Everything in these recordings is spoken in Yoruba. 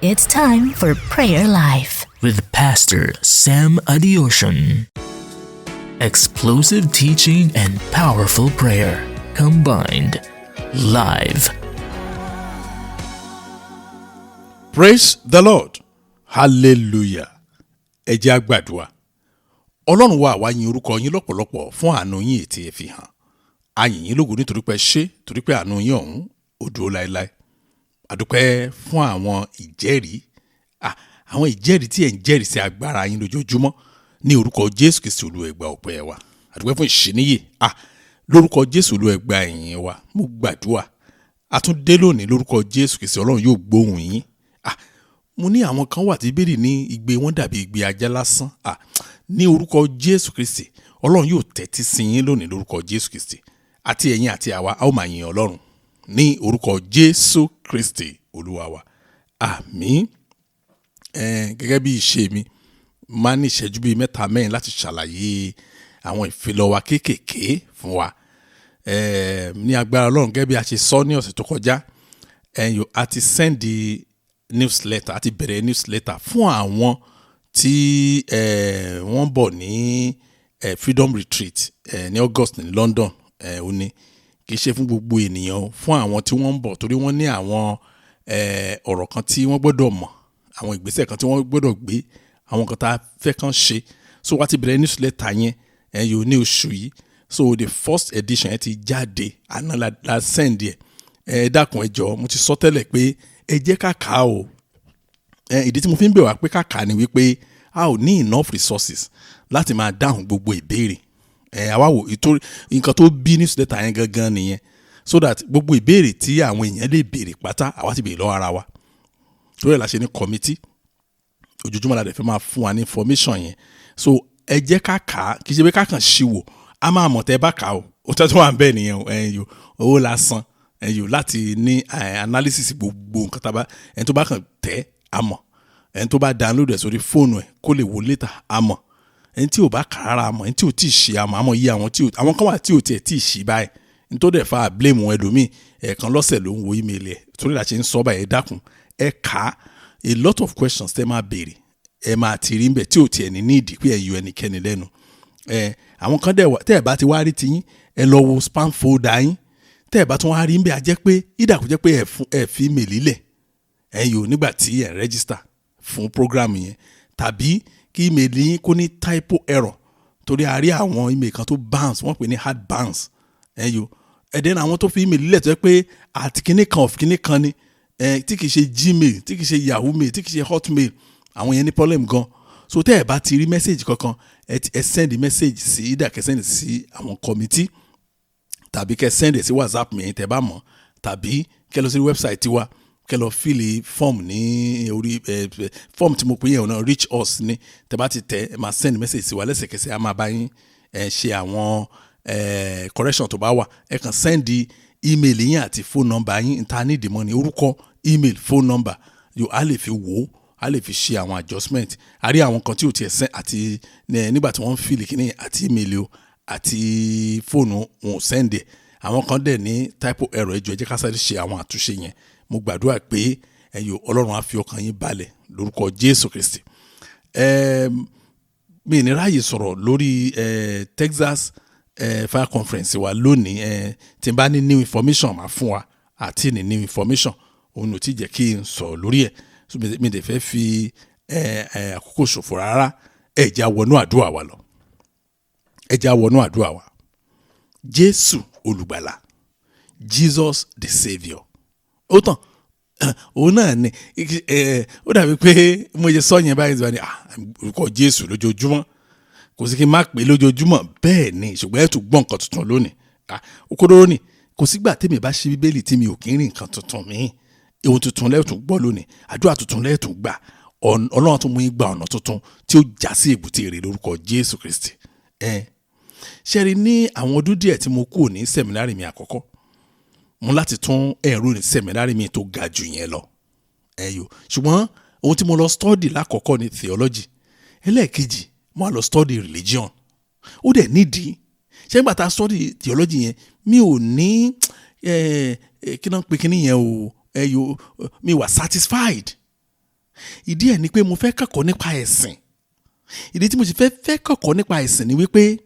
It's time for Prayer Life with Pastor Sam Adeosun. Explosive teaching and powerful prayer combined live. Praise the Lord. Hallelujah. Ẹ jẹ́ á gbàdúrà. Ọlọ́run wa, àwa yin orúkọ yín lọ́pọ̀lọpọ̀ fún àánú yín ètí ẹ fi hàn. A yìn yín lógo nítorí pé ṣé torí pé àánú yín ọ̀hún ó dúró láéláé. A dúpẹ́ fún àwọn ìjẹ́rìí, àwọn ìjẹ́rìí tí ẹ̀ ń jẹ́rìí sí agbára yín lójoojúmọ́ ní orúkọ Jésù Kristi Olúwa, ẹ gba ọpẹ́ wa. A dúpẹ́ fún ìṣíníyè. Lórúkọ Jésù Olúwa, ẹ gba ìyìn wa. Mo gbàdúrà. A tún dé lónìí lórúkọ Jésù Kristi, Ọlọ́run yóò gbóhùn yín. Mo ní àwọn kan wà tí Bíbélì ní igbe wọn dàbí igbe ajá lásán. Ní orúkọ Jésù Kristi, Ọlọ́run yóò tẹ́tí sí yín lónìí lórúkọ Jésù Kristi. Àti ẹ̀yin àti àwa, a ó máa yin Ọlọ́run ní orúkọ Jésù Kristi Olúwa wa. Àmín. Gẹ́gẹ́ bí ìṣe mi, máa ní ìṣẹ́jú bíi mẹ́ta mẹ́rin láti ṣàlàyé àwọn ìfilọ̀ wa kéékèèké fún wa. Ní agbára Ọlọ́run, gẹ́gẹ́ bí a ṣe sọ ní ọ̀sẹ̀ tó kọjá, a ti send newsletter, a ti bẹ̀rẹ̀ newsletter fún àwọn tí wọ́n bọ̀ ní Freedom Retreat ní August ní London. Ó ní kì í ṣe fún gbogbo ènìyàn, fún àwọn tí wọ́n ń bọ̀, torí wọ́n ní àwọn ọ̀rọ̀ kan tí wọ́n gbọ́dọ̀ mọ̀, àwọn ìgbésẹ̀ kan tí wọ́n gbọ́dọ̀ gbé, àwọn kan tá a fẹ́ kàn ṣe. So wá ti bẹ̀rẹ̀ newsletter yẹn yóò ní oṣù yìí. So the first edition yẹn ti jáde àná la send yẹ. Ẹ dákun, ẹ jọ̀ọ́, mo ti sọ tẹ́lẹ̀ pé ẹ jẹ́ ká kà á o. Ìdí tí mo fi ń bẹ̀ wá pé ká kà á ni wípé a ò ní enough resources láti máa dáhùn gbogbo ìbéèrè. Àwa wò ìtorí nǹkan tó bí newsletter yẹn gangan nìyẹn, so that gbogbo ìbéèrè tí àwọn èèyàn lè béèrè pátá, àwa ti béèrè lọ́wọ́ ara wa. Torí ẹ̀ la ṣe ní committee. Ojoojúmọ́ la dẹ̀ fẹ́ máa fún wa ní information yẹn. So ẹ jẹ́ ká kà á, kì í ṣe pé ká kàn ṣí wò, a máa mọ̀ tẹ́ bá kà á o. Ó tẹ́ tó wà ń bẹ́ẹ̀ nìyẹn o. Ẹ̀yin yo, owó la san ẹ̀yin yo láti ní analysis gbogbo nǹkan tá a bá. Ẹni tó bá kàn tẹ́ a mọ̀, ẹni tó bá download ẹ̀ sórí fóònù ẹ̀ kó lè wò later a mọ̀, ẹni tí ò bá kà rárá a mọ̀, ẹni tí ò tí ì ṣe a mọ̀, àmọ́ yí àwọn tí ò, àwọn kan wà tí ò tiẹ̀ tí ì ṣí báyìí, ní tó dẹ̀ fa blame wọn. Ẹlòmíì, ẹ̀ẹ̀kan lọ́sẹ̀ ló ń wo email ẹ̀. Torí la ṣe ń sọ báyìí, ẹ dákun, ẹ kà á. A lot of questions tẹ́ máa béèrè, ẹ máa ti rí nbẹ̀ tí ò tiẹ̀ ní ní ìdí pé ẹ yọ ẹnikẹ́ni lẹ́nu. Ẹ àwọn kan dẹ̀ wà, tẹ́ ẹ bá ti wá rí tiyín, ẹ lọ wo spam folder yín. Tẹ́ ẹ bá tún wá rí nbẹ̀, á jẹ́ pé ìdà kò jẹ́ pé ẹ fún ẹ fi email lẹ̀ ẹ yóò nígbà tí ẹ register fún program yẹn, tàbí kí email yín kó ní typo error, torí a rí àwọn email kan tó bounce, wọ́n pè ní hard bounce. Ẹ yóò ẹ dẹ́nu àwọn tó fi email lẹ̀ tó jẹ́ pé àti kíní kan of kíní kan ni ẹ, tí kìí ṣe Gmail, tí kìí ṣe Yahoo Mail, tí kìí ṣe Hotmail, àwọn yẹn ní problem gan. So tẹ́ ẹ bá ti rí message kankan, ẹ send message sí, either kẹ́ send sí àwọn committee, tàbí kẹ́ send ẹ̀ sí WhatsApp mi tẹ́ bá mọ̀, tàbí kẹ́ lọ sí website tiwa, kẹ́ lọ fill form ní orí ẹ form tí mo pè yẹn náà, reach us ní. Tẹ́ bá ti tẹ̀, ẹ máa send message sí wa lẹ́sẹ̀kẹsẹ̀, a máa bá yín ẹ ṣe àwọn correction tó bá wà. Ẹ kàn send email yín àti phone number yín. Níta ní ìdìmọ̀ ní orúkọ, email, phone number yóò, á lè fi wò ó, a lè fi ṣe àwọn adjustment. A rí àwọn kan tí ò tiẹ̀ send àti nígbà tí wọ́n ń fill kíní, àti email o àti fóònù wọn ò send ẹ̀. Àwọn kan dẹ̀ ní typo error. Ẹ jọ̀ọ́, ẹ jẹ́ ká sáré ṣe àwọn àtúnṣe yẹn. Mo gbàdúrà pé ẹ̀yin Ọlọ́run á fi ọkàn yín balẹ̀ lórúkọ Jésù Kristi. Mi ní ráàyè sọ̀rọ̀ lórí Texas fire conference wa lónìí. Tí n bá ní new information, máa fún wa. Àti ní new information òun ò tí jẹ́ kí n sọ̀rọ̀ lórí ẹ̀. So mi dẹ̀ fẹ́ fi àkókò ṣòfò rárá. Ẹ jẹ́ á wọnú àdúrà wa lọ, ẹ jẹ́ á wọnú àdúrà wa. Jésù Olùgbàlà, Jesus the Saviour. Ó tàn òun náà ni. Ó dàbí pé mo ṣe sọ yẹn báyìí ní orúkọ Jésù lójoojúmọ́, kò sí kí n má pè é lójoojúmọ́. Bẹ́ẹ̀ ni, ṣùgbọ́n ẹ tún gbọ́ nǹkan tuntun lónìí. Òkodoro ni, kò sígbà tèmi bá ṣí Bíbélì tí mi ò kí ń rí nǹkan tuntun míì. Ohun tuntun lẹ́ẹ̀tún gbọ́ lónìí, àdúrà tuntun lẹ́ẹ̀tún gbà. Ọlọ́run tún mú yín gba ọ̀nà tuntun tí ó já sí èbúté rere lórúkọ Jésù Kristi. Ẹ ṣẹ́rí, ní àwọn ọdún díẹ̀ tí mo kúrò ní seminary mi àkọ́kọ́, mo láti tún ẹ̀rọ ní seminary mi tó ga jù yẹn lọ. Ẹ yo, ṣùgbọ́n ohun tí mo lọ study lákọ̀ọ́kọ́ ni theology. Ẹlẹ́ẹ̀kejì, mo wá lọ study religion. Ó dẹ̀ nídìí. Ṣé nígbà tá a study theology yẹn, mi ò ní ẹ kí náà pé kíní yẹn o, ẹ yo, mi wà satisfied. Ìdí ẹ̀ ni pé mo fẹ́ kẹ́kọ̀ọ́ nípa ẹ̀sìn. Ìdí tí mo sì fẹ́ kẹ́kọ̀ọ́ nípa ẹ̀sìn ni wípé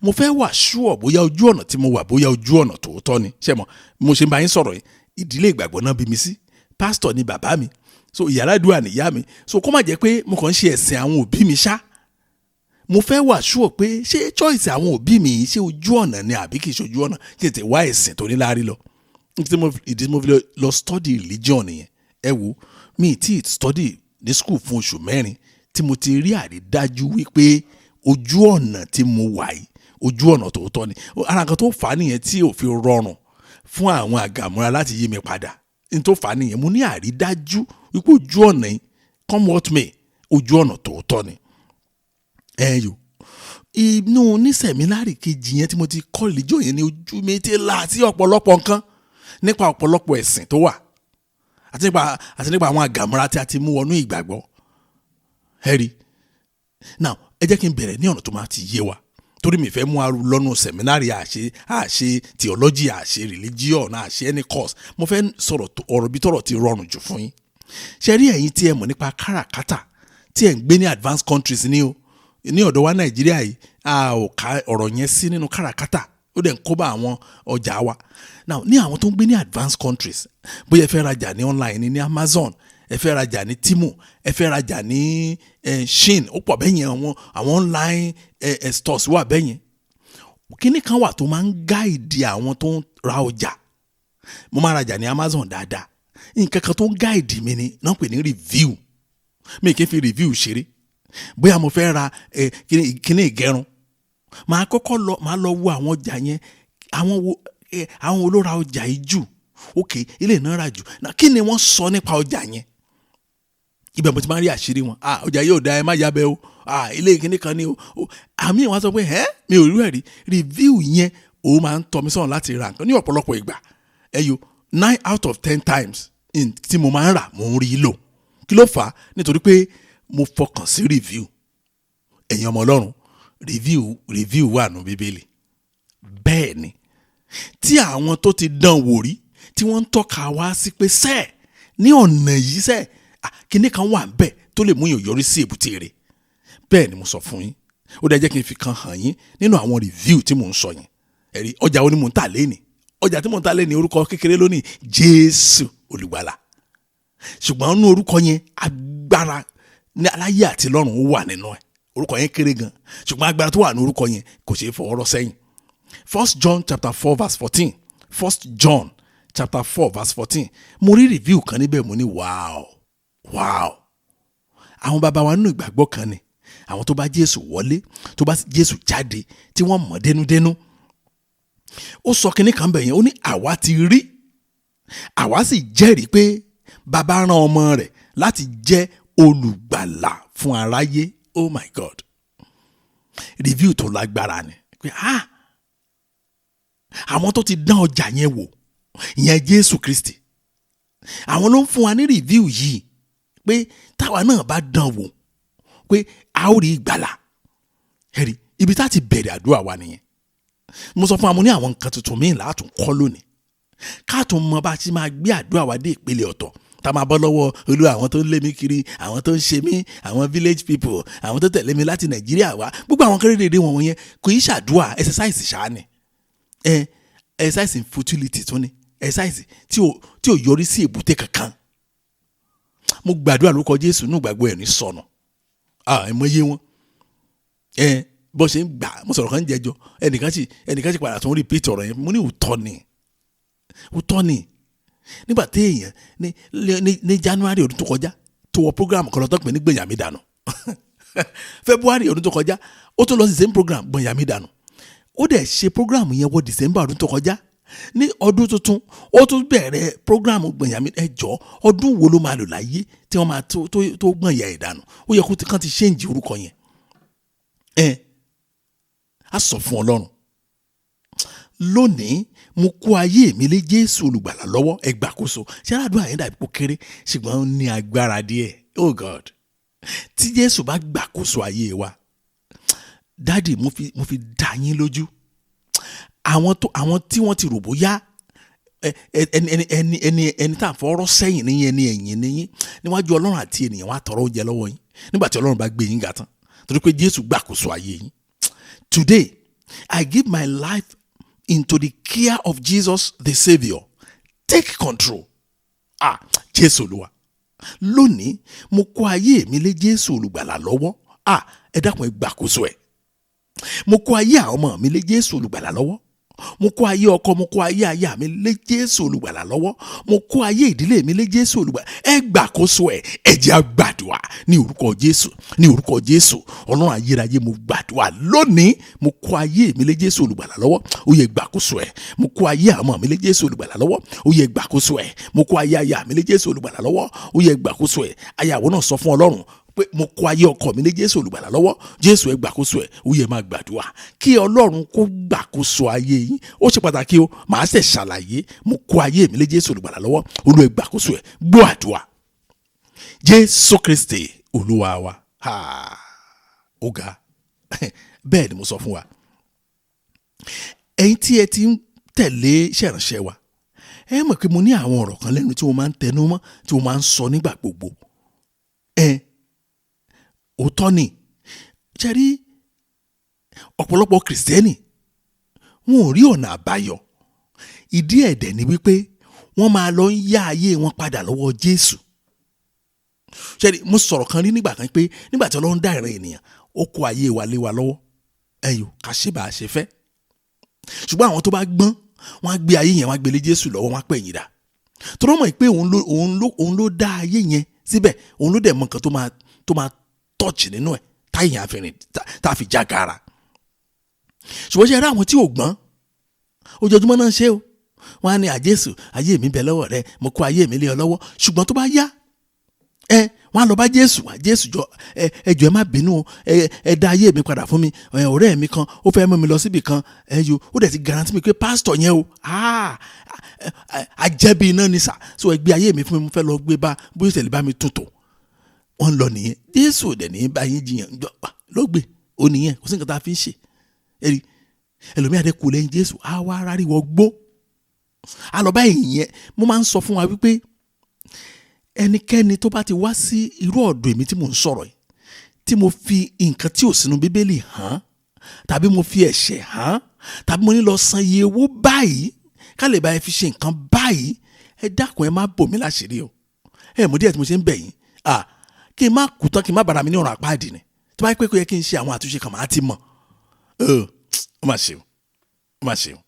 mo fẹ́ wà sure bóyá ojú ọ̀nà tí mo wà, bóyá ojú ọ̀nà tòótọ́ ni. Ṣé mo mo ṣe ń bá yín sọ̀rọ̀ yìí, ìdílé ìgbàgbọ́ náà bí mi sí. Pásítọ̀ ni bàbá mi, so ìyàrá àdúrà ni ìyá mi. So kó má jẹ́ pé mo kàn ń ṣe ẹ̀sìn àwọn òbí mi ṣá. Mo fẹ́ wà sure pé ṣé choice àwọn òbí mi yìí, ṣé ojú ọ̀nà ni àbí kì í ṣe ojú ọ̀nà, kí n tètè wá ẹ̀sìn tó níláárí lọ. Ìdí tí mo fi lọ study religion nìyẹn. Ẹ wo mi tí study ní school fún oṣù 4 tí mo ti rí àrídájú wípé ojú ọ̀nà tí mo wà yìí, ojú ọ̀nà tòótọ́ ni. Ara nǹkan tó fà á nìyẹn tí ò fi rọrùn fún àwọn àgàmúra láti yí mi padà. N tó fà á nìyẹn, mo ní àrídájú wípé ojú ọ̀nà yìí, come what may, ojú ọ̀nà tòótọ́ ni. Ẹ yo, inú ní seminary kejì yẹn tí mo ti kọ́ religion yẹn ni ojú mi ti là sí ọ̀pọ̀lọpọ̀ nǹkan nípa ọ̀pọ̀lọpọ̀ ẹ̀sìn tó wà àti nípa àwọn àgàmúra tí a ti mú wọnú ìgbàgbọ́. Ẹ rí now, ẹ jẹ́ kí n bẹ̀rẹ̀ ní ọ̀nà tó máa ti yé wa, torí mi fẹ́ mú arú lọ́nù seminary, àṣe theology, àṣe religion, àṣe any course. Mo fẹ́ sọ̀rọ̀ ọ̀rọ̀ bí tọ̀rọ̀ ti rọrùn jù fún yín. Ṣe rí ẹ̀yin tí ẹ mọ̀ nípa káràkátà, tí ẹ ń gbé ní advanced countries ní o, ní ọ̀dọ̀ wa Nàìjíríà yìí, a ò ka ọ̀rọ̀ yẹn sí nínú káràkátà, ó dẹ̀ ń kó bá àwọn ọjà wa. Now, ní àwọn tó ń gbé ní advanced countries, bóyá ẹ fẹ́ rajà ní online ní Amazon, ẹ fẹ́ rajà ní Temu, ẹ fẹ́ rajà ní Shein, ó pọ̀ bẹ́yẹn. Àwọn online stores wà bẹ́yẹn. Kíní kan wà tó máa ń guide àwọn tó ń ra ọjà. Mo máa rajà ní Amazon dáadáa. Nǹkan kan tó ń guide mi ni náà pè ní review. Mi kì í fi review ṣeré. Bóyá mo fẹ́ ra kíní ìgẹrun, màá kọ́kọ́ lọ, màá lọ wo àwọn ọjà yẹn, àwọn wo ló ra ọjà yìí jù. Ok, ilé náà rà jù. Kí ni wọ́n sọ nípa ọjà yẹn? Ibẹ̀ mo ti máa ń rí àṣírí wọn. Ah, ọjà yóò da, ẹ má yabẹ o. Ah, ilé ìkíní kan ni o. Àmì wọn sọ pé ẹ mi ò rí ẹ̀ rí review yẹn. Ó máa ń tọ́ mi sọ̀rọ̀ láti ra nǹkan ní ọ̀pọ̀lọpọ̀ ìgbà. Ẹ yo, 9 out of 10 times tí mo máa ń rà, mo ń rí lò. Kí ló fà á? Nítorí pé mo fọkàn sí review. Ẹ̀yin ọmọ Ọlọ́run, review wà nù Bíbélì. Bẹ́ẹ̀ ni, tí àwọn tó ti dán wò rí, tí wọ́n ń tọ́ka wá sí pé sẹ́ẹ̀ ní ọ̀nà yìí, sẹ́ẹ̀ kíní kan wà bẹ́ẹ̀ tó lè mú yàn yọrí sí èbúté rẹ̀. Bẹ́ẹ̀ ni mo sọ fún yín. Ó dẹ̀ jẹ́ kí n fi kan hàn yín nínú àwọn review tí mò ń sọ yẹn. Ẹ̀rí ọjà wo ni mò ń tà lẹ́nìí? Ọjà tí mò ń tà lẹ́nìí, orúkọ kékeré lónìí, Jésù Olùgbàlà. Ṣùgbọ́n nínú orúkọ yẹn, agbára ní aláyé àti lọ́run ó wà nínú ẹ̀. Orúkọ yẹn kéré gan, ṣùgbọ́n agbára tó wà ní orúkọ yẹn kò ṣeé fọwọ́ rọ́ sẹ́yìn. 1 John chapter 4 verse 14. 1 John chapter 4 verse 14. Mo rí review kan níbẹ̀, mo ní Wow." Àwọn bàbá wa nínú ìgbàgbọ́ kan ni, àwọn tó bá Jésù wọlé, tó bá Jésù jáde, tí wọ́n mọ̀ dénúdénú. Ó sọ kinní kan bẹ̀ yẹn, ó ní, "Àwa ti rí, àwa sì jẹ́rìí pé bàbá rán ọmọ rẹ̀ láti jẹ́ olùgbàlà fún aráyé." Oh my God, review tó lágbára ni pé ah, àwọn tó ti dán ọjà yẹn wò, ìyẹn Jésù Kristi, àwọn ló ń fún wa ní review yìí pé táwa náà bá dán wò pé a ó rí ìgbàlà. Ẹ̀rí ibi tá a ti bẹ̀rẹ̀ àdúrà wa nìyẹn. Mo sọ fún wa, mo ní àwọn nǹkan tuntun míì látún kọ́ lónìí, ká tún mọ bá a ti máa gbé àdúrà wa dé ìpele ọ̀tọ̀, tá a máa bọ́ lọ́wọ́ olú àwọn tó ń lé mi kiri, àwọn tó ń ṣe mí, àwọn village people, àwọn tó tẹ̀lé mi láti Nàìjíríà wá. Gbogbo àwọn kéré-dèdè wọn yẹn kò í ṣàdúrà, exercise ṣáá ni. Ẹ exercise in futility tún ni, exercise tí ò yọrí sí èbúté kankan. Mo gbàdúrà lórúkọ Jésù, nínú ìgbàgbọ́ ẹ̀ ní sọnù. Ẹ mọ iye wọn ẹ bó ṣe ń gbà. Mo sọ̀rọ̀ kan jẹjọ, ẹnìkan sì padà tún repeat ọ̀rọ̀ yẹn. Mo ní òótọ́ ni, òótọ́ ni. Nígbà tí èèyàn ní January ọdún tó kọjá tó wọ program kan lọ́tọ́ pé ní gbẹ̀yàmí dànù, February ọdún tó kọjá, ó tún lọ sí same program, gbẹ̀yàmí dànù. Ó dẹ̀ ṣe program yẹn wọ December ọdún tó kọjá. Ní ọdún tuntun, ó tún bẹ̀rẹ̀ program gbẹ̀yàmí. Ẹjọ́, ọdún wo ló máa lò láyé tí wọ́n máa tó gbọ̀n ya ìdànù? Ó yẹ kó kàn ti change orúkọ yẹn. Ẹ á sọ fún Ọlọ́run lónìí, mo kó ayé mi lé Jésù Olùgbàlà lọ́wọ́, ẹ gbàkóso. Ṣé aládùn àyẹ̀dá kó kéré, ṣùgbọ́n ó ní agbára díẹ̀. Oh God, tí Jésù bá gbàkóso ayé wa, daddy, mo fi dá yín lójú, àwọn tí wọ́n ti rò bóyá Ẹni ẹni ẹni ẹni tá à ń fọwọ́rọ́ sẹ́yìn níyẹn, ẹni ẹ̀yìn níyìn níwájú Ọlọ́run àti ènìyàn. Wọ́n á tọrọ oúnjẹ lọ́wọ́ yín nígbà tí Ọlọ́run bá gbé yín ga tán, torí pé Jésù gbàkóso ayé yín. Today, I give my life into the care of Jesus the Saviour. Take control. Ah, Jésù Olúwa, lónìí mo kó ayé mi lé Jésù Olùgbàlà lọ́wọ́. Ah, ẹ dákun, ẹ gbàkóso ẹ̀. Mo kó ayé àwọn ọmọ mi lé Jésù Olùgbàlà lọ́wọ́. Mo kó ayé ọkọ, mo kó ayé aya mi lé Jésù Olùgbàlà lọ́wọ́. Mo kó ayé ìdílé mi lé Jésù Olùgbàlà. Ẹ gbàkóso ẹ. Ẹ jẹ́ á gbàdúrà ní orúkọ Jésù, ní orúkọ Jésù. Ọlọ́run ayérayé, mo gbàdúrà lónìí, mo kó ayé mi lé Jésù Olùgbàlà lọ́wọ́. Ó yẹ, gbàkóso ẹ. Mo kó ayé àwọn ọmọ mi lé Jésù Olùgbàlà lọ́wọ́. Ó yẹ, gbàkóso ẹ. Mo kó ayé aya mi lé Jésù Olùgbàlà lọ́wọ́. Ó yẹ, gbàkóso ẹ. Ayàwó náà, sọ fún Ọlọ́run pé mo kó ayé ọkọ mi lé Jésù Olùgbàlà lọ́wọ́. Jésù, ẹ gbàkóso ẹ. Ó yẹ, máa gbàdúrà kí Ọlọ́run kó gbàkóso ayé yín. Ó ṣe pàtàkì o, màá ṣe ṣàlàyé. Mo kó ayé mi lé Jésù Olùgbàlà lọ́wọ́. Olúwa, ẹ gbàkóso ẹ. Gbọ́ àdúrà, Jésù Kristi Olúwa wa. Ha, ó ga. Bẹ́ẹ̀ ni mo sọ fún wa, ẹ̀yin tí ẹ ti ń tẹ̀lé iṣẹ́ ìránṣẹ́ wa, ẹ mọ̀ pé mo ní àwọn ọ̀rọ̀ kan lẹ́nu tí mo máa ń tẹnu mọ́, tí mo máa ń sọ nígbà gbogbo. Ẹ òótọ́ ni. Ṣe rí ọ̀pọ̀lọpọ̀ Kìrìsìtẹ́nì, wọn ò rí ọ̀nà àbáyọ. Ìdí ẹ̀dẹ̀ ni wípé wọ́n máa lọ ń yá ayé wọn padà lọ́wọ́ Jésù. Ṣe rí, mo sọ̀rọ̀ kan rí nígbà kan pé nígbà tí Ọlọ́run dá ìran ènìyàn, ó kó ayé wa lé wa lọ́wọ́, ẹ̀yọ́, ká ṣe bá a ṣe fẹ́. Ṣùgbọ́n àwọn tó bá gbọ́n, wọ́n á gbé ayé yẹn, wọ́n á gbé lé Jésù lọ́wọ́, wọ́n á pẹ̀yìn dà, torí wọ́n mọ̀ pé òun ló dá ayé yẹn síbẹ̀, òun ló dẹ̀ mọ nǹkan tó máa touch nínú ẹ̀ táyà yẹn àfihàn tá a fi já gara. Ṣùgbọ́n ṣe rí àwọn tí ò gbọ́n, ojoojúmọ́ náà ń ṣe o. Wọ́n á ní, "Àjésù, ayé mi bẹ lọ́wọ́ rẹ, mo kó ayé mi lé ọ lọ́wọ́." Ṣùgbọ́n tó bá yá ẹ, wọ́n á lọ bá Jésù wá. "Jésù, jọ, ẹ jọ̀ọ́, ẹ má bínú o, ẹ dá ayé mi padà fún mi. Ẹ ọ̀rẹ́ mi kan, ó fẹ́ mú mi lọ síbì kan, ẹ yo, ó dẹ̀ ti guarantee mi pé pásítọ̀ yẹn o, ajẹ́bi iná ni sà, so ẹ gbé ayé mi fún mi, mo fẹ́ lọ gbé bá, bóyá ìṣẹ̀lẹ̀ bá mi tuntun." Wọ́n lọ nìyẹn. Jésù ò dẹ̀ ní bá yín jiyàn lọ́gbẹ̀ ó nìyẹn. Kò sí nǹkan tá a fi ń ṣe. Ẹ̀rí ẹlòmíà dẹ́ kú lẹ́yìn Jésù, á wá rárí wọ gbó, á lọ bá ìyẹn. Mo máa ń sọ fún wa wípé ẹnikẹ́ni tó bá ti wá sí irú ọ̀dọ̀ èmi tí mò ń sọ̀rọ̀ yìí, tí mo fi nǹkan tí ò sínú Bíbélì hàn, tàbí mo fi ẹ̀ṣẹ̀ hàn, tàbí mo ní lọ san iye owó báyìí ká lè bá ẹ fi ṣe nǹkan báyìí, ẹ dákun, ẹ má bò mí láṣìírí o. Ẹ mú díẹ̀ tí mo ṣe ń bẹ̀ yín kí n má kú tán, kí n má bàrà mi ní ọ̀run àpáàdì ni. Tó bá yẹ pé kó yẹ kí n ṣe àwọn àtúnṣe kan, màá ti mọ̀. Ó mà ṣe o, ó mà ṣe o.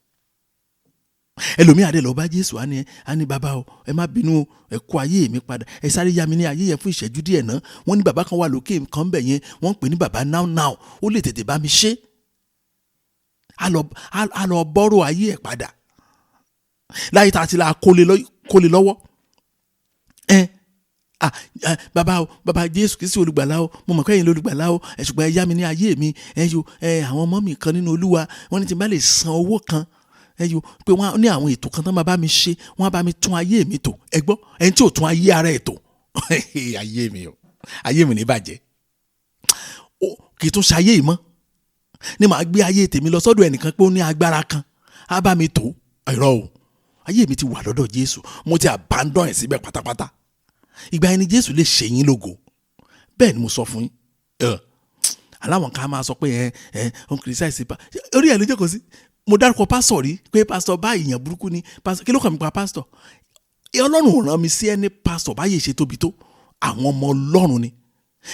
Ẹlòmíì àdé lọ bá Jésù, á ní, "Bàbá o, ẹ má bínú o, ẹ kó ayé mi padà, ẹ sáré yá mi ní ayé yẹn fún ìṣẹ́jú díẹ̀ náà. Wọ́n ní bàbá kan wà lókè kan bẹ̀ yẹn, wọ́n ń pè ní Bàbá Now Now, ó lè tètè bá mi ṣe." Á lọ bọ́rọ̀ ayé ẹ̀ padà láyé tá a ti la kólé lọ́wọ́. Ẹ ah, bàbá o, bàbá Jésù Kristi Olùgbàlà o, mo mọ̀ pé ẹ̀yin lolùgbàlà o, ẹ ṣùgbọ́n ẹ yá mi ní ayé mi. Ẹ yo, ẹ àwọn ọmọ mi kan nínú Olúwa, wọ́n ní tí n bá lè san owó kan, ẹ yo, pé wọ́n ní àwọn ètò kan tó máa bá mi ṣe, wọ́n á bá mi tún ayé mi tò. Ẹ gbọ́, ẹni tí ò tún ayé ara ẹ̀ tò. Ayé mi o, ayé mi ní bàjẹ́ o, kì í tún ṣe ayé yìí mọ́ ní màá gbé ayé tèmi lọ sọ́dọ̀ ẹnìkan pé ó ní agbára kan, á bá mi tò. Irọ́ o, ayé mi ti wà lọ́dọ̀ Jésù, mo ti abandon ẹ̀ síbẹ̀ pátápátá. Ìgbà yẹn ni Jésù lè ṣe yín lógo. Bẹ́ẹ̀ ni mo sọ fún yín. Aláwọn kan máa sọ pé ẹ òun criticize pa orí ẹ ló jókòó sí. Mo dárúkọ pásítọ̀ rí pé pásítọ̀ báyìí, èèyàn burúkú ni pásítọ̀. Kí ló kàn mí pa pásítọ̀? Ọlọ́run ò rán mi sí ẹni pásítọ̀. Báyìí ṣe tóbi tó, àwọn ọmọ Ọlọ́run ni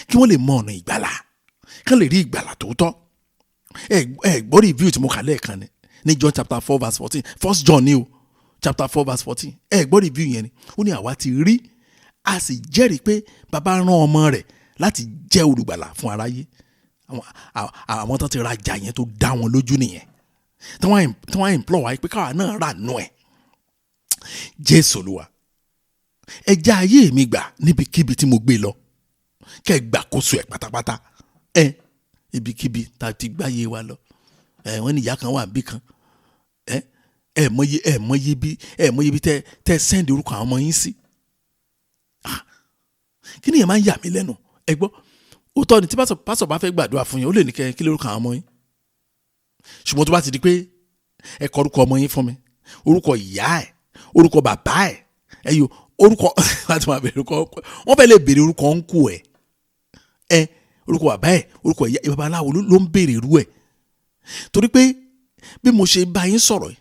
kí wọ́n lè mọ ọ̀nà ìgbàlà, kí wọ́n lè rí ìgbàlà tòótọ́. Ẹ gbọ́ review tí mo kà lẹ́ẹ̀kan ni ní John chapter 4 verse 14, First John ni o, chapter 4 verse 14. Ẹ gbọ́ review yẹn ni. Ó ní àwa ti rí, a sì jẹ́rìí pé bàbá rán ọmọ rẹ̀ láti jẹ́ olùgbàlà fún aráyé. Àwọn tó ti rajà yẹn tó dá wọn lójú nìyẹn, tí wọ́n implore wa pé káwa náà rà nù ẹ̀. Jésù Olúwa, ẹ já ayé mi gbà níbikíbi tí mo gbé lọ, kẹ́ ẹ gbàkóso ẹ̀ pátápátá. Ẹ ibikíbi tá a ti gbáyé wa lọ, ẹ wọ́n ní ìyá kan wà níbí kan, ẹ mọye bí tẹ send orúkọ àwọn ọmọ yín sí. Kí ni yẹn máa ń yà mí lẹ́nu? Ẹ gbọ́, òótọ́ ni tí pásọ̀ bá fẹ́ gbàdúrà fún yín, ó lè ní kẹ́ kí lórúkọ àwọn ọmọ yín. Ṣùgbọ́n tó bá ti di pé ẹ kọ orúkọ ọmọ yín fún mi, orúkọ ìyá ẹ̀, Orúkọ bàbá ẹ̀, ẹ̀yọ orúkọ láti máa béèrè orúkọ, wọ́n fẹ́ lè béèrè orúkọ ńkù ẹ̀, ẹ orúkọ bàbá ẹ̀, orúkọ ìyá. Babaláwo ló ń béèrè irú ẹ̀. Torí pé bí mo ṣe bá yín sọ̀rọ̀ yìí,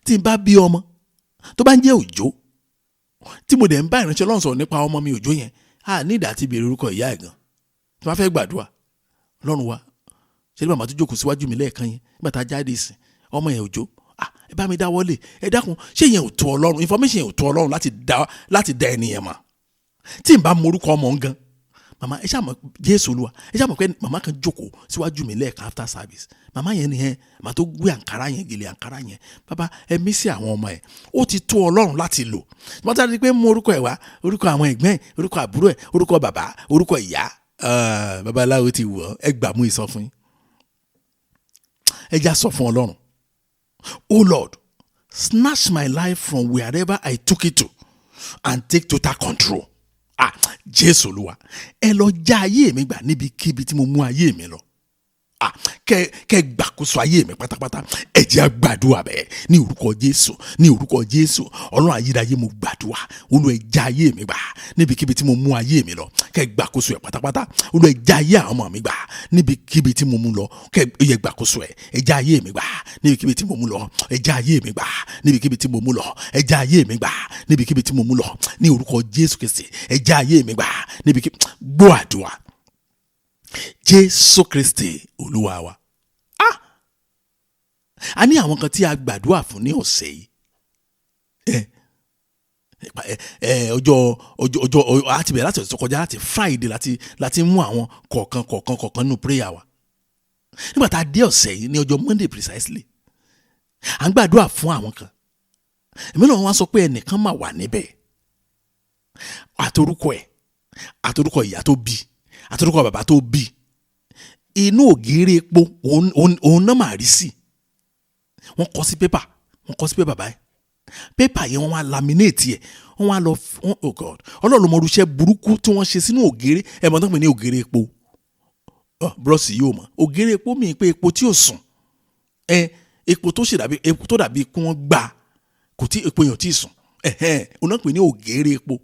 tí n bá bí ọmọ tó bá ń jẹ́ Òjó, tí mo dẹ̀ ń bá ìránṣẹ́ Ọlọ́run sọ̀rọ̀ nípa ọmọ mi Òjó yẹn, a ní ìdá àti béèrè orúkọ ìyá ẹ̀ gan. Tí wọ́n fẹ́ gbàdúrà, Ọlọ́run wa, ṣé ní màmá tó jókòó síwájú mi lẹ́ẹ̀kan yẹn nígbà tá a jáde ìsìn, ọmọ yẹn Òjó, ẹ bá mi dáwọ́lé, ẹ dákun, ṣé yẹn ò tó Ọlọ́run? Information yẹn ò tó Ọlọ́run láti dá ẹni yẹn mọ̀. Tí n bá mọ orúkọ ọmọ ń gan, màmá ẹ ṣáà mọ̀ Jésù Olúwa, ẹ ṣáà mọ̀ pé màmá kan jókòó síwájú mi lẹ́ẹ̀kan after service, màmá yẹn nìyẹn, màmá tó gbé àǹkárá yẹn, gèlè àǹkárá yẹn, bàbá ẹ mí sí àwọn ọmọ ẹ, ó ti tó Ọlọ́run láti lò. Wọ́n ti rí pé mú orúkọ ẹ̀ wá, orúkọ àwọn ẹ̀gbọ́n ẹ̀, orúkọ àbúrò ẹ̀, orúkọ bàbá, orúkọ ìyá, babaláwo ti wọ̀. Ẹ gbà mú ìsọ fún yín. Ẹ já sọ fún Ọlọ́run, "Oh Lord, snatch my life from wherever I took it to and take total control." Ah, Jésù Olúwa, ẹ lọ já ayé mi gbà níbikíbi tí mo mú ayé mi lọ. Ah, kẹ gbàkóso ayé mi pátápátá. Ẹ jẹ́ á gbàdúrà bẹ́ẹ̀ ní orúkọ Jésù, ní orúkọ Jésù. Ọlọ́run ayérayé, mo gbàdúrà, Olúwa, ẹ já ayé mi gbà níbikíbi tí mo mú ayé mi lọ, kẹ gbàkóso ẹ pátápátá. Olúwa, ẹ já ayé àwọn ọmọ mi gbà níbikíbi tí mo mú lọ, kẹ ẹ gbàkóso ẹ. Ẹ já ayé mi gbà níbikíbi tí mo mú lọ. Ẹ já ayé mi gbà níbikíbi tí mo mú lọ. Ẹ já ayé mi gbà níbikíbi tí mo mú lọ, ní orúkọ Jésù Kristi. Ẹ já ayé mi gbà níbikíbi. Gbọ́ àdúrà, Jésù Kristi Olúwa wa. Ah, a ní àwọn kan tí a gbàdúrà fún ní ọ̀sẹ̀ yìí. Ẹ ẹ ọjọ́ ọjọ́ ọjọ́ àti bẹ̀rẹ̀ láti ọ̀sẹ̀ tó kọjá, láti Friday, láti mú àwọn kọ̀ọ̀kan kọ̀ọ̀kan kọ̀ọ̀kan nínú prayer wa. Nígbà tá a dé ọ̀sẹ̀ yìí, ní ọjọ́ Monday precisely, à ń gbàdúrà fún àwọn kan. Èmi náà wọ́n sọ pé ẹnìkan máa wà níbẹ̀, àtorúkọ ẹ̀, àtorúkọ ìyá tó bí, àtorúkọ bàbá tó bí, inú ògiri epo òun náà máa rí sí. Wọ́n kọ sí pépà, wọ́n kọ sí pépà báyìí. Pépà yẹn, wọ́n wá laminate ẹ̀, wọ́n wá lọ. Oh God, Ọlọ́run mọ irúṣẹ́ burúkú tí wọ́n ṣe sínú ògiri. Ẹ̀ mọ̀ tó ń pè ní ògiri epo, bros yìí ò mọ̀ ògiri epo mi pé epo tí ò sùn ẹ, epo tó ṣe dàbí epo tó dàbí kí wọ́n gbà kò tí epo yẹn ò tí ì sùn. Ẹ̀hẹ́n, òun náà pè ní ògiri epo.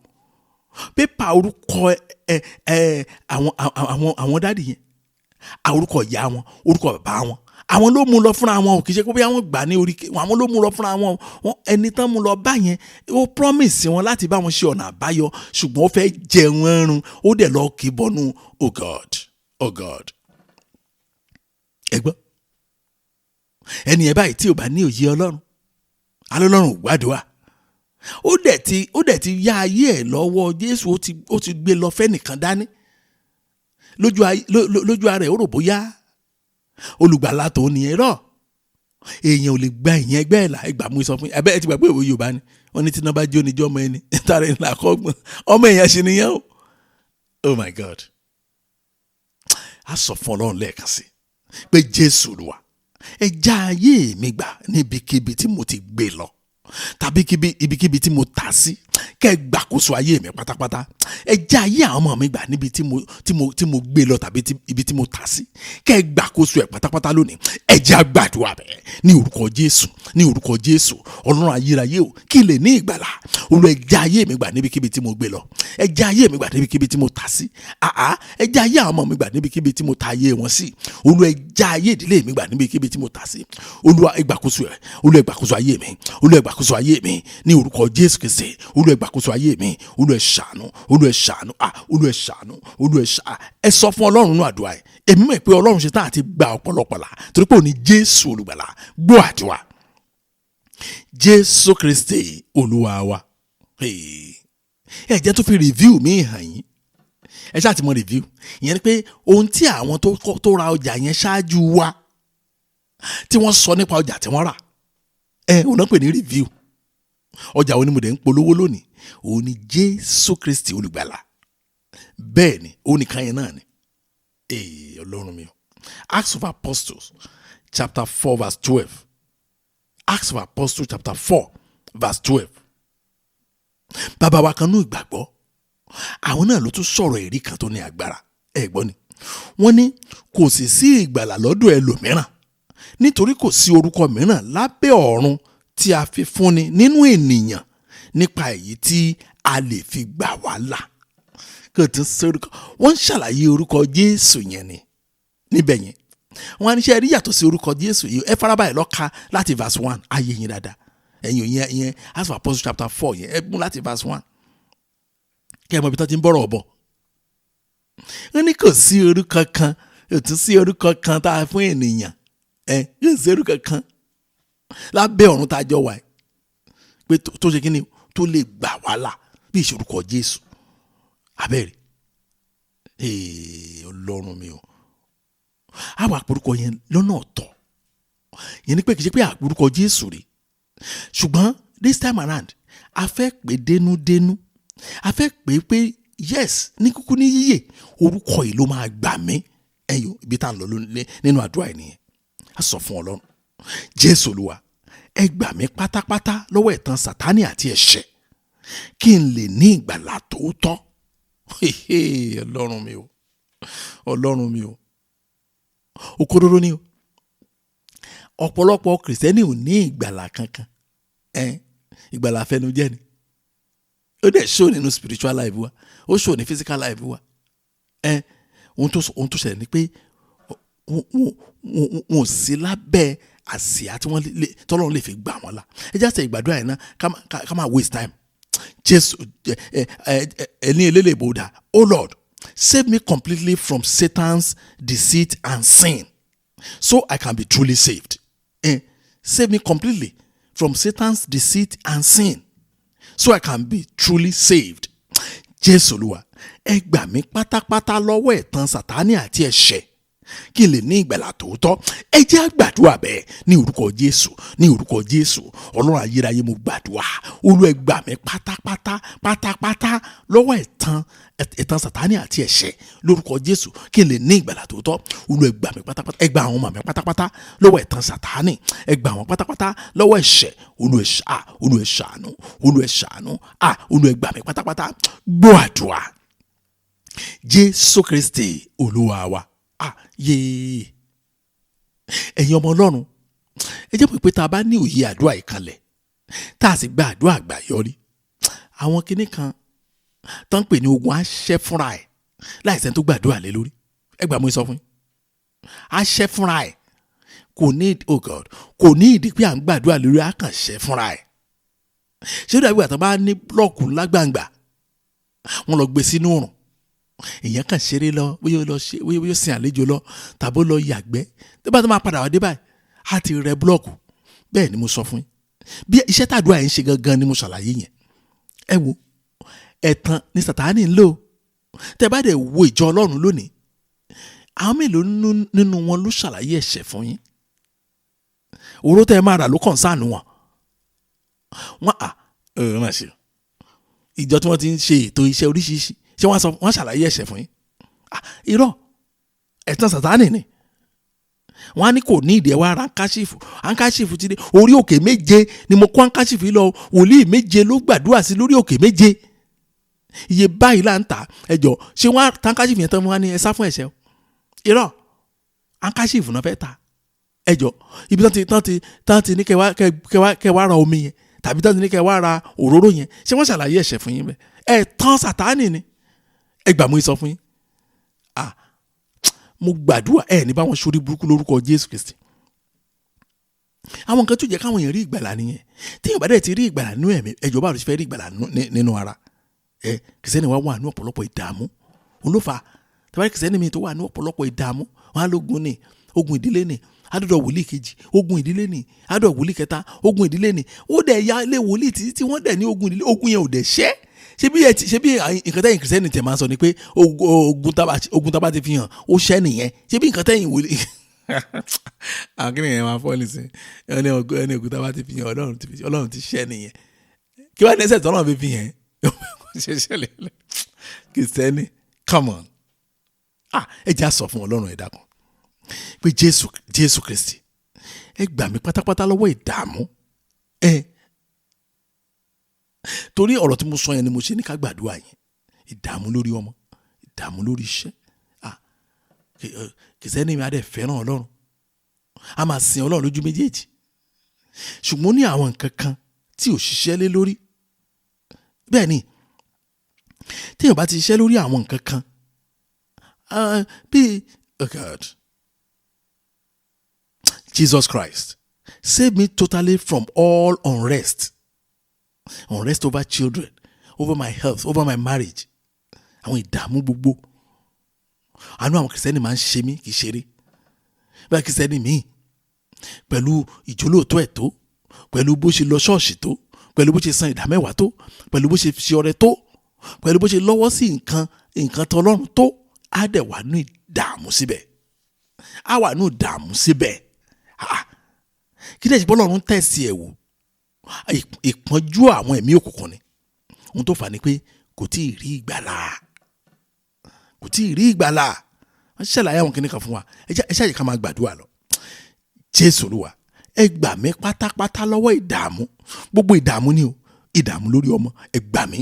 Pépà orúkọ ẹ ẹ àwọn daddy yẹn, orúkọ ìyá wọn, orúkọ bàbá wọn, àwọn ló mú lọ fúnra wọn ò. Kì í ṣe pé bí àwọn gbà ní orí, àwọn ló mú lọ fúnra wọn. Wọn ẹni tán mú lọ bá yẹn, ó promise wọn láti bá wọn ṣe ọ̀nà àbáyọ, ṣùgbọ́n ó fẹ́ jẹun ẹrun, ó dẹ̀ lọ kì í bọnú. Oh God, oh God. Ẹ gbọ́, ẹni ẹ báyìí tí ò bá ní òye Ọlọ́run, alọ́lọ́run ò gbàdúrà. Ó dẹ̀ ti yá ayé ẹ̀ lọ́wọ́ Jésù, ó ti gbé lọ fẹ́nìkan dání. Lójú ara ẹ̀, ó rò bóyá olùgbàlà tó ní ẹ̀rọ èèyàn ò lè gba ìyẹn ẹgbẹ́ ẹ̀ là. Ẹgbà mú sọ fún yín, abẹ́ ẹ ti gbàgbé ìwé Yorùbá ni wọ́n ní tí iná bá jó níjọ́ ọmọ ẹni tààrà ẹni là kọ́gbọ́n ọmọ èèyàn ṣe nìyẹn o. Oh my God. A sọ fún Ọlọ́run lẹ́ẹ̀kan sí pé, Jésù Olúwa, ẹ já ayé mi gbà níbikíbi tí mo ti gbé lọ tàbí ibikíbi tí mo tà sí, kẹ́ ẹ gbàkóso ayé mi pátápátá. Ẹ já ayé àwọn ọmọ mi gbà níbi tí mo gbé lọ tàbí ibi tí mo tà sí, kẹ́ ẹ gbàkóso ẹ̀ pátápátá lónìí. Ẹ jẹ́ á gbàdúrà bẹ́ẹ̀ ní orúkọ Jésù, ní orúkọ Jésù. Ọlọ́run ayérayé o, kí lè ní ìgbàlà, Olú, ẹ já ayé mi gbà níbikíbi tí mo gbé lọ. Ẹ já ayé mi gbà níbikíbi tí mo tà sí. Àá, ẹ já ayé àwọn ọmọ mi gbà níbikíbi tí mo ta ayé wọn sí. Olú, ẹ já ayé ìdílé mi gbà níbikíbi tí mo tà sí. Olúwa, ẹ gbàkóso ẹ. Olú, ẹ gbàkóso ayé mi. Olú, ẹ gbàkóso ayé mi ní orúkọ Jésù Kristi. Olú, ẹ gbàkóso ayé mi. Olú, ẹ ṣàánú. Olú, ẹ ṣàánú. Ah, Olú, ẹ ṣàánú. Olú, ẹ ṣàánú. Ẹ sọ fún Ọlọ́run nínú àdúrà ẹ. Èmi mọ̀ pé Ọlọ́run ṣe tán àti gba ọ̀pọ̀lọpọ̀ là, torí pé òní Jésù olùgbàlà. Gbọ́ àdúrà, Jésù Kristi Olúwa wa. Hey. Ẹ jẹ́ tó fi review mi hàn yín. Ẹ ṣáà ti mọ review ìyẹn ni pé ohun tí àwọn tó ra ọjà yẹn ṣáájú wa tí wọ́n sọ nípa ọjà tí wọ́n rà, ẹ òun náà pè ní review. Ọjà wo ni mo dẹ̀ ń polówó lónìí? Òun ni Jésù Kristi olùgbàlà. Bẹ́ẹ̀ ni, òun nìkan yẹn náà ni. Ee, Ọlọ́run mi o. Acts of Apostles chapter 4 verse 12. Acts of Apostles chapter 4 verse 12. Bàbá wa kan nú ìgbàgbọ́, àwọn náà ló tún sọ̀rọ̀ èrí kan tó ní agbára. Ẹ gbọ́ ni wọ́n ní kò sì sí ìgbàlà lọ́dọ̀ ẹlòmíràn, nítorí kò sí orúkọ mìíràn lábẹ́ ọ̀run tí a fi fúnni nínú ènìyàn. nípa èyí tí a lè fi gbà wá là. Kò tún sórúkọ. Wọ́n ń ṣàlàyé orúkọ Jésù yẹn ni níbẹ̀ yẹn. Wọ́n á ní ṣe rí yàtọ̀ sí orúkọ Jésù yìí. Ẹ farabalẹ̀ lọ ka láti verse 1 ayé yín dáadáa. Ẹ̀yin òyìn yẹn Acts of Apostles chapter 4 yẹn, ẹ mú láti verse 1. Kí ẹ mọ ibi tó ti ń bọ̀rọ̀ bọ̀. Wọ́n ní kò sí orúkọ kan, kò tún sí orúkọ kan tá a fún ènìyàn. Ẹ kò sí orúkọ kan lábẹ́ ọ̀run tá a jọ wà pé tó ṣe kí ni tó lè gbà wá là bí ìṣorúkọ Jésù. Abẹ́rẹ́ Ọlọ́run mi o. Àwọn àpòrúkọ yẹn lọ́nà ọ̀tọ̀. Yẹn ni pé kì í ṣe pé àpòrúkọ Jésù rí. Ṣùgbọ́n this time around, a fẹ́ pè dénúdénú. A fẹ́ pè pé yes, ní kúkú ní yíyè, orúkọ yìí ló máa gbà mí. Ẹ̀yin ibi tá à ń lọ nínú àdúrà yìí nìyẹn. A sọ fún Ọlọ́run. Jésù Olúwa, ẹ gbà mí pátápátá lọ́wọ́ ẹ̀tàn Sátánì àti ẹ̀ṣẹ̀ kí n lè ní ìgbàlà tòótọ́. Ọlọ́run mi o. Ọlọ́run mi o. Òkodoro ni o. Ọ̀pọ̀lọpọ̀ Kìrìsìtẹ́nì ò ní ìgbàlà kankan. Ìgbàlà àfẹnujẹ́ ni. Ó dẹ̀ show nínú spiritual life wa. Ó show ní physical life wa. Ohun tó ṣẹlẹ̀ ni pé wọn ò sí lábẹ́ àsíá tí wọ́n lè tọ́lọ́run lè fi gbà wọ́n là. Ẹ jẹ́ àṣẹ ìgbàdúrà yẹn náà ká máa waste time. Jésù ẹni elélébo dà. Oh Lord, save me completely from Satan's deceit and sin, so I can be truly saved. Save me completely from Satan's deceit and sin, so I can be truly saved. Jésù Olúwa, ẹ gbà mí pátápátá lọ́wọ́ ẹ̀tàn Sátánì àti ẹ̀ṣẹ̀ kí n lè ní ìgbàlà tòótọ́. Ẹ jẹ́ á gbàdúrà bẹ́ẹ̀ ní orúkọ Jésù, ní orúkọ Jésù. Ọlọ́run ayérayé, mo gbàdúrà. Olú, ẹ gbà mí pátápátá pátápátá lọ́wọ́ ẹ̀tàn Sátánì àti ẹ̀ṣẹ̀ lórúkọ Jésù kí n lè ní ìgbàlà tòótọ́. Olú, ẹ gbà mí pátápátá. Ẹ gbà àwọn ọmọ mi pátápátá lọ́wọ́ ẹ̀tàn Sátánì. Ẹ gbà wọn pátápátá lọ́wọ́ ẹ̀ṣẹ̀. Olú, ẹ Olú, ẹ ṣàánú. Olú, ẹ ṣàánú. Olú, ẹ gbà mí pátápátá. Gbọ́ àdúrà. Jésù Kristi Olúwa wa. Yéé. Ẹ̀yin ọmọ Ọlọ́run, ẹ jẹ́ pé tá a bá ní òye àdúrà ìkànlẹ̀, tá a sì gba àdúrà àgbà yọrí, àwọn kinní kan tó ń pè ní ogun á ṣẹ́ fúnra ẹ̀ láìsẹ́ tó gbàdúrà lé lórí. Ẹ gbà mú sọ fún yín. Á ṣẹ́ fúnra ẹ̀. Kò ní, oh God, kò ní ìdí pé à ń gbàdúrà lórí, á kàn ṣẹ́ fúnra ẹ̀. Ṣé ó dàbí ìgbà tó bá ní búlọ̀kù lágbàǹgbà, wọ́n lọ gbé sínú òrùn. Èèyàn kàn ṣeré lọ, bóyá ó lọ ṣe, bóyá ó sin àlejò lọ, tàbí ó lọ yàgbẹ́. Tó bá tó máa padà wá dé báyìí, á ti rẹ búlọ̀kù. Bẹ́ẹ̀ ni mo sọ fún yín. Bí iṣẹ́ tàdúrà yẹn ń ṣe gangan ni mo ṣàlàyé yẹn. Ẹ wo, ẹ̀tàn ni Sátánì ń lò. Tẹ́ bá dẹ̀ wo ìjọ Ọlọ́run lónìí, àwọn mélòó nínú wọn ló ṣàlàyé ẹ̀ṣẹ̀ fún yín? Òró tẹ́ ẹ máa rà ló kàn sáànù wọn. Wọ́n à ẹ̀ ṣe ìjọ tí wọ́n ti ń ṣe ètò iṣẹ́ oríṣiríṣi, ṣé wọ́n sọ wọ́n ṣàlàyé ẹ̀ṣẹ̀ fún yín? Irọ́, ẹ̀tàn Sátánì ni. Wọ́n á ní kò ní ìdí ẹ̀ wá ra handkerchief. Handkerchief ti dé orí òkè méje ni mo kó handkerchief yìí lọ. Wòlíì méje ló gbàdúrà sí lórí òkè méje. Iye báyìí là ń tà. Ẹ jọ, ṣé wọ́n á ta handkerchief yẹn tán, wọ́n á ní ẹ sá fún ẹ̀ṣẹ̀ o? Irọ́, handkerchief náà fẹ́ ta. Ẹ jọ, ibi tán ti ní kẹ wá ra omi yẹn, tàbí tán ti ní kẹ wá ra òróró yẹn, ṣé wọ́n ṣàlàyé ẹ̀ṣẹ̀ fún yín bẹ́ẹ̀? Ẹ̀tàn Sátánì ni. Ẹ gbà mú sọ fún yín. Mo gbàdúrà, ẹ ní báwọn sórí burúkú lórúkọ Jésù Kristi. Àwọn nǹkan tó jẹ́ káwọn èèyàn rí ìgbàlà nìyẹn. Tí èèyàn bá dẹ̀ ti rí ìgbàlà nínú ẹ̀mí, ẹjọ́ báwo ló ṣe fẹ́ rí ìgbàlà nínú ara? Kìrìsìtẹ́nì wa wà ní ọ̀pọ̀lọpọ̀ ìdààmú. Òun ló fà á. Tàbí kìrìsìtẹ́nì mi tó wà ní ọ̀pọ̀lọpọ̀ ìdààmú, wọn á lógun ni, ogun ìdílé ni, àdọ̀dọ̀ wòlíì kejì, ogun ìdílé ni, àdọ̀dọ̀ wòlíì kẹta, ogun ìdílé ni. Ó dẹ̀ ya ilé wòlíì títí tí wọ́n dẹ̀ ní ogun ìdílé, ogun yẹn ò dẹ̀ ṣẹ́. Ṣé bí nǹkan tẹ́yìn kìrìsìtẹ́nì tẹ̀ máa sọ ni pé ogun tábà ti fi hàn ó ṣẹ́ nìyẹn? Ṣé bí nǹkan tẹ́yìn wòlíì àwọn kí nìyẹn máa fọ́ nísìn, ẹni ogun tábà ti fi hàn Ọlọ́run ti ṣẹ́ nìyẹn. Kí wàá ní ẹsẹ̀ tọ́lọ́run fi fi hàn ṣe ṣẹlẹ̀ kìrìsìtẹ́nì, come on. Ẹ jẹ́ á sọ fún Ọlọ́run, ẹ dákun, pé Jésù Kristi, ẹ gbà mí pátápátá lọ́wọ́ ìdààmú. Torí ọ̀rọ̀ tí mo sọ yẹn ni mo ṣe ní ká gbàdúrà yẹn. Ìdààmú lórí ọmọ, ìdààmú lórí iṣẹ́. Kìrìsìtẹ́nì mi á dẹ̀ fẹ́ràn Ọlọ́run, a máa sin Ọlọ́run lójú méjèèjì, ṣùgbọ́n ní àwọn nǹkan kan tí ò ṣiṣẹ́ lé lórí. Bẹ́ẹ̀ ni, téèyàn bá ti ṣiṣẹ́ lórí àwọn nǹkan kan bíi, oh God, Jesus Christ, save me totally from all unrest. Unrest over children, over my health, over my marriage. Àwọn ìdààmú gbogbo. Àánú àwọn Kìrìsìtẹ́nì máa ń ṣe mí, kì í ṣeré. Báyìí Kìrìsìtẹ́nì míì, pẹ̀lú ìjólóòtọ́ ẹ̀ tó, pẹ̀lú bó ṣe lọ ṣọ́ọ̀ṣì tó, pẹ̀lú bó ṣe san ìdá mẹ́wàá tó, pẹ̀lú bó ṣe ṣe ọrẹ tó, pẹ̀lú bó ṣe lọ́wọ́ sí nǹkan tọlọ́run tó, á dẹ̀ wà ní ìdààmú síbẹ̀. Á wà ní ìdààmú síbẹ̀. Kí lè ṣe bọ́lọ́run tẹ̀sí ẹ̀ wò? Ìpọ́njú àwọn ẹ̀mí òkùnkùn ni. Ohun tó fà ni pé kò tí ì rí ìgbàlà. Kò tí ì rí ìgbàlà. Wọ́n ṣàlàyé àwọn kìnìkan fún wa. Ẹ ṣáà ká máa gbàdúrà lọ. Jésù Olúwa, ẹ gbà mí pátápátá lọ́wọ́ ìdààmú. Gbogbo ìdààmú ni o. Ìdààmú lórí ọmọ, ẹ gbà mí.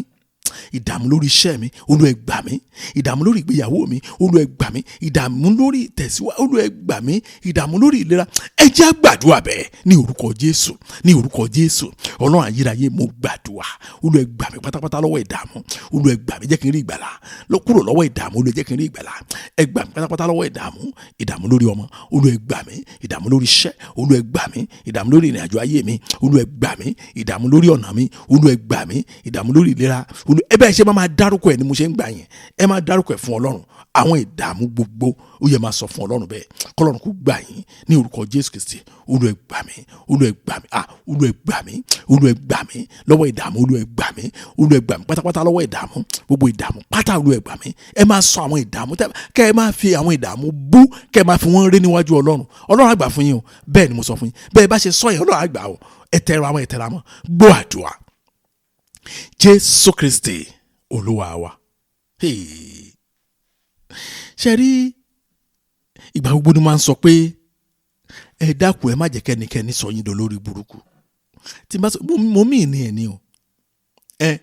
Ìdààmú lórí iṣẹ́ mi, Olúwa ẹ gbà mí. Ìdààmú lórí ìgbéyàwó mi, Olúwa ẹ gbà mí. Ìdààmú lórí ìtẹ̀síwá, Olúwa ẹ gbà mí. Ìdààmú lórí ìlera. Ẹ jẹ́ á gbàdúrà bẹ́ẹ̀ ní orúkọ Jésù, ní orúkọ Jésù. Ọlọ́run ayérayé, mo gbàdúrà. Olúwa ẹ gbà mí pátápátá lọ́wọ́ ìdààmú. Olúwa ẹ gbà mí, jẹ́ kí n rí ìgbàlà. Lọ kúrò lọ́wọ́ ìdààmú, Olúwa jẹ́ kí n rí ìgbàlà. Ẹ gbà mí pátápátá lọ́wọ́ ìdààmú. Ìdààmú lórí ọmọ, Olúwa ẹ gbà mí. Ìdààmú lórí iṣẹ́, Olúwa ẹ gbà mí. Ìdààmú lórí ìrìnàjò ayé mi, Olúwa ẹ gbà mí. Ìdààmú lórí ọ̀nà mi, Olúwa ẹ gbà mí. Ìdààmú lórí ìlera, Olúwa ẹ bẹ́ẹ̀ ṣe máa dárúkọ ẹ̀ ni mo ṣe ń gbà yẹn. Ẹ máa dárúkọ ẹ̀ fún Ọlọ́run. Àwọn ìdààmú gbogbo ó yẹ máa sọ fún Ọlọ́run bẹ́ẹ̀. Kọ́lọ́run kó gbà yín ní orúkọ Jésù Kristi. Olúwa ẹ gbà mí, Olúwa ẹ gbà mí, Olúwa ẹ gbà mí, Olúwa ẹ gbà mí lọ́wọ́ ìdààmú, Olúwa ẹ gbà mí, Olúwa ẹ gbà mí pátápátá lọ́wọ́ ìdààmú. Gbogbo ìdààmú pátá, Olúwa ẹ gbà mí. Ẹ máa sọ àwọn ìdààmú kẹ́ ẹ máa fi àwọn ìdààmú bú, kẹ́ ẹ máa fi wọ́n ré níwájú Ọlọ́run. Ọlọ́run á gbà fún yín o. Bẹ́ẹ̀ ni mo sọ fún yín. Bẹ́ẹ̀ bá ṣe sọ yẹn, Ọlọ́run á gbà o. Ẹ tẹra mọ́, ẹ tẹra mọ́. Gbọ́ àdúrà. Jésù Kristi Olúwa wa. Ṣe rí ìgbà gbogbo ni máa ń sọ pé ẹ dákun, ẹ má jẹ́ kẹ́nikẹ́ni sọ yín dolórí burúkú. Tí n bá sọ mo mí ní ẹ̀ ní o. Ẹ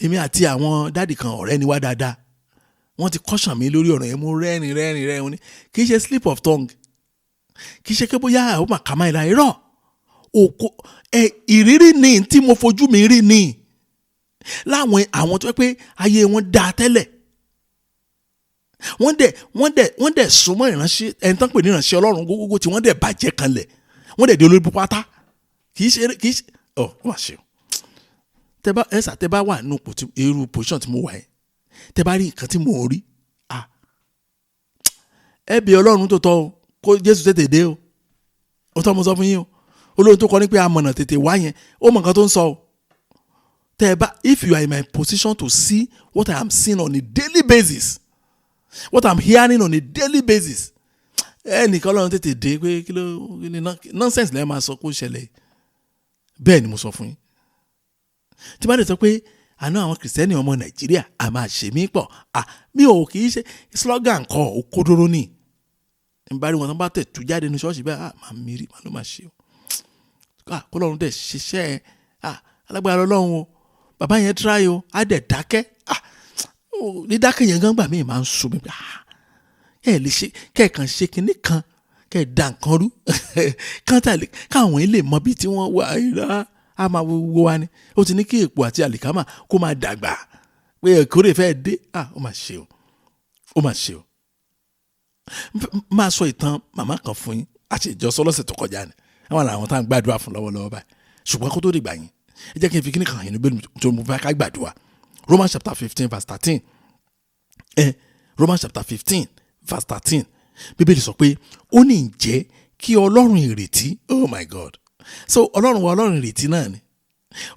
èmi àti àwọn daddy kan, ọ̀rẹ́ ni wá dáadáa. Wọ́n ti caution mi lórí ọ̀rọ̀ yẹn, mo rẹ́rìn rẹ́rìn rẹ́rìn ní. Kì í ṣe slip of tongue. Kì í ṣe pé bóyá ó mà kà máa ìlà irọ́. Òkò ẹ ìrírí ni tí mo fojú mi rí ni. Láwọn àwọn tó yẹ pé ayé wọn dáa tẹ́lẹ̀. Wọ́n dẹ̀ súnmọ́ ìránṣẹ́ ẹni tán pè ní ìránṣẹ́ Ọlọ́run gógógó tí wọ́n dẹ̀ bàjẹ́ kanlẹ̀. Wọ́n dẹ̀ di olórí pátá. Kì í ṣe ọ̀ ó mà ṣe o. Tẹ bá ẹ sà, tẹ bá wà nínú irú position tí mo wà yẹn, tẹ bá rí nǹkan tí mò ń rí, ẹ bí Ọlọ́run tó tọ́ o, kó Jésù tètè dé o. Ó tọ́ mo sọ fún yín o. Olórin tó kọ ní pé amọ̀nà tètè wá yẹn, ó mọ nǹkan tó ń sọ o. Tẹ bá, if you are in my position to see what I am seeing on a daily basis, what I'm hearing on a daily basis, ẹnìkan Ọlọ́run tètè dé pé kí ló kí ni nonsense lẹ́yìn máa sọ kó ṣẹlẹ̀. Bẹ́ẹ̀ ni mo sọ fún yín. Tí bá dẹ̀ sọ pé àná àwọn Kìrìsìtẹ́nì ọmọ Nàìjíríà a máa ṣe mí pọ̀, mi ò kì í ṣe slogan kọ́, òkodoro ni. N bá rí wọn tó bá tẹ̀ tú jáde ní ṣọ́ọ̀ṣì bẹ́ẹ̀, máa mírí, máa ló máa ṣe o. Kọ́lọ́run dẹ̀ ṣiṣẹ́, alágbára Ọlọ́run o. Bàbá yẹn try o, á dẹ̀ dákẹ́. Ní dákẹ́ yẹn gan gbà mí máa ń sùn mí. Ẹ lè ṣe kẹ́ẹ̀kan ṣe kinní kan, kẹ́ ẹ̀ da nǹkan rú. Káwọn yẹn lè mọ bí tí wọ́n wà rárá. A máa wo wa ni. Ó ti ní kí èpò àti àlìkámà kó máa dàgbà pé ìkórè fẹ́ dé. Ó máa ṣe o. Ó máa ṣe o. Máa sọ ìtàn màmá kan fún yín. A ṣe ìjọsọ lọ́sẹ̀ tó kọjá ni. Àwọn làwọn tá à ń gbàdúrà fún lọ́wọ́lọ́wọ́ báyìí. Ṣùgbọ́n kó tó dìgbà yín, ẹ jẹ́ kí n fi kíní kan hàn yín níbẹ̀ tó mo fẹ́ ká gbàdúrà. Romans chapter 15 verse 13. Romans chapter 15 verse 13. Bíbélì sọ pé ó ní ǹjẹ́ kí Ọlọ́run ìrètí. Oh my God. So Ọlọ́run wa, Ọlọ́run ìrètí náà ni.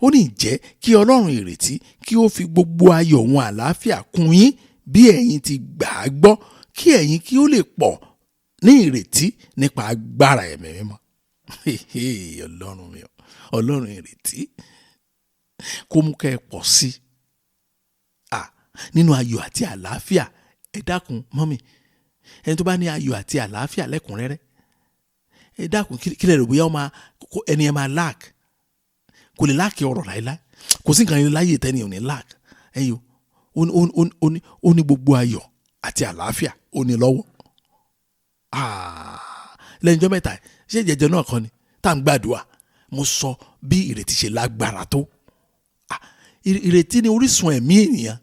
Ó ní ǹjẹ́ kí Ọlọ́run ìrètí kí ó fi gbogbo ayọ̀ wọn àlàáfíà kún yín bí ẹ̀yin ti gbà á gbọ́, kí ẹ̀yin kí ó lè pọ̀ ní ìrètí nípa agbára ẹ̀mí mímọ́. Ọlọ́run mi o, Ọlọ́run ìrètí kó mú kẹ́ ẹ pọ̀ sí nínú ayọ̀ àti àlàáfíà. Ẹ dákun mummy, ẹni tó bá ní ayọ̀ àti àlàáfíà lẹ́kùnrẹ́rẹ́, ẹ dákun, kí lè rò bóyá ó máa ẹni ẹ máa lack? Kò lè lack ọ̀rọ̀ láéláé. Kò sí nǹkan láyé tẹ́ni ò ní lack. Ẹ̀yin o, ó ní gbogbo ayọ̀ àti àlàáfíà ó ní lọ́wọ́. Lẹ́yìn ọjọ́ mẹ́ta, ṣé ìjẹ́jẹ́ náà kan ni tá à ń gbàdúrà, mo sọ bí ìrètí ṣe lágbára tó. Ìrètí ni orísun ẹ̀mí ènìyàn.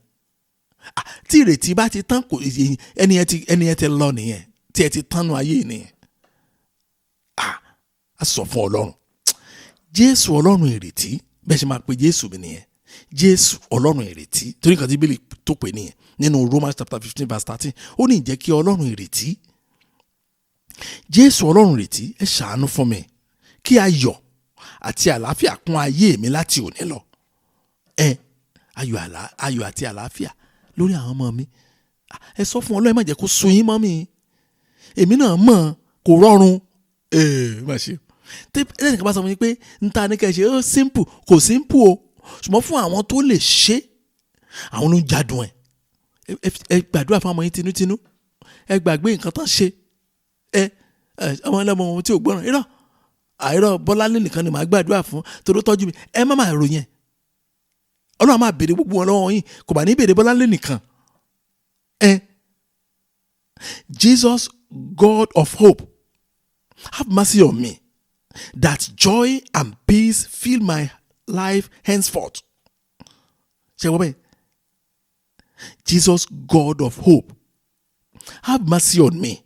Tí ìrètí bá ti tán, kò ẹni yẹn ti lọ nìyẹn, tí ẹ ti tánu ayé nìyẹn. A sọ fún Ọlọ́run, Jésù Ọlọ́run ìrètí, bẹ́ẹ̀ ṣe máa pe Jésù mi nìyẹn, Jésù Ọlọ́run ìrètí, torí nǹkan tí Bíbélì tó pè nìyẹn nínú Romans chapter 15 verse 13. Ó ní ìjẹ́ kí Ọlọ́run ìrètí, Jésù Ọlọ́run ìrètí, ẹ ṣàánú fún mi kí ayọ̀ àti àlàáfíà kún ayé mi láti òní lọ. Ẹ ayọ̀ àti àlàáfíà lórí àwọn ọmọ mi. Ẹ sọ fún Ọlọ́run, ẹ má jẹ́ kó sun yín mọ́ mi. Èmi náà mọ̀ kò rọrùn. Má ṣe tí ẹnìkan bá sọ fún mi pé n ta ní kẹ́ ṣe ó simple, kò simple o, ṣùgbọ́n fún àwọn tó lè ṣe, àwọn ló ń jadùn ẹ̀. Ẹ gbàdúrà fún àwọn yín tinútinú, ẹ gbàgbé nǹkan tán ṣe. Ẹ ọmọ ẹlẹ́mọ ohun tí ò gbọ́ràn, irọ́ àìrọ́ Bọ́láńlé nìkan ni màá gbàdúrà fún torí ó tọ́jú mi. Ẹ má máa ròyìn ẹ̀. Ọlọ́run máa béèrè gbogbo wọn lọ́wọ́ yín, kò bá ní béèrè Bọ́láńlé nìkan. Ẹ Jesus, God of hope, have mercy on me, that joy and peace fill my life henceforth. Ṣé wọ́n bẹ́ẹ̀? Jesus, God of hope, have mercy on me,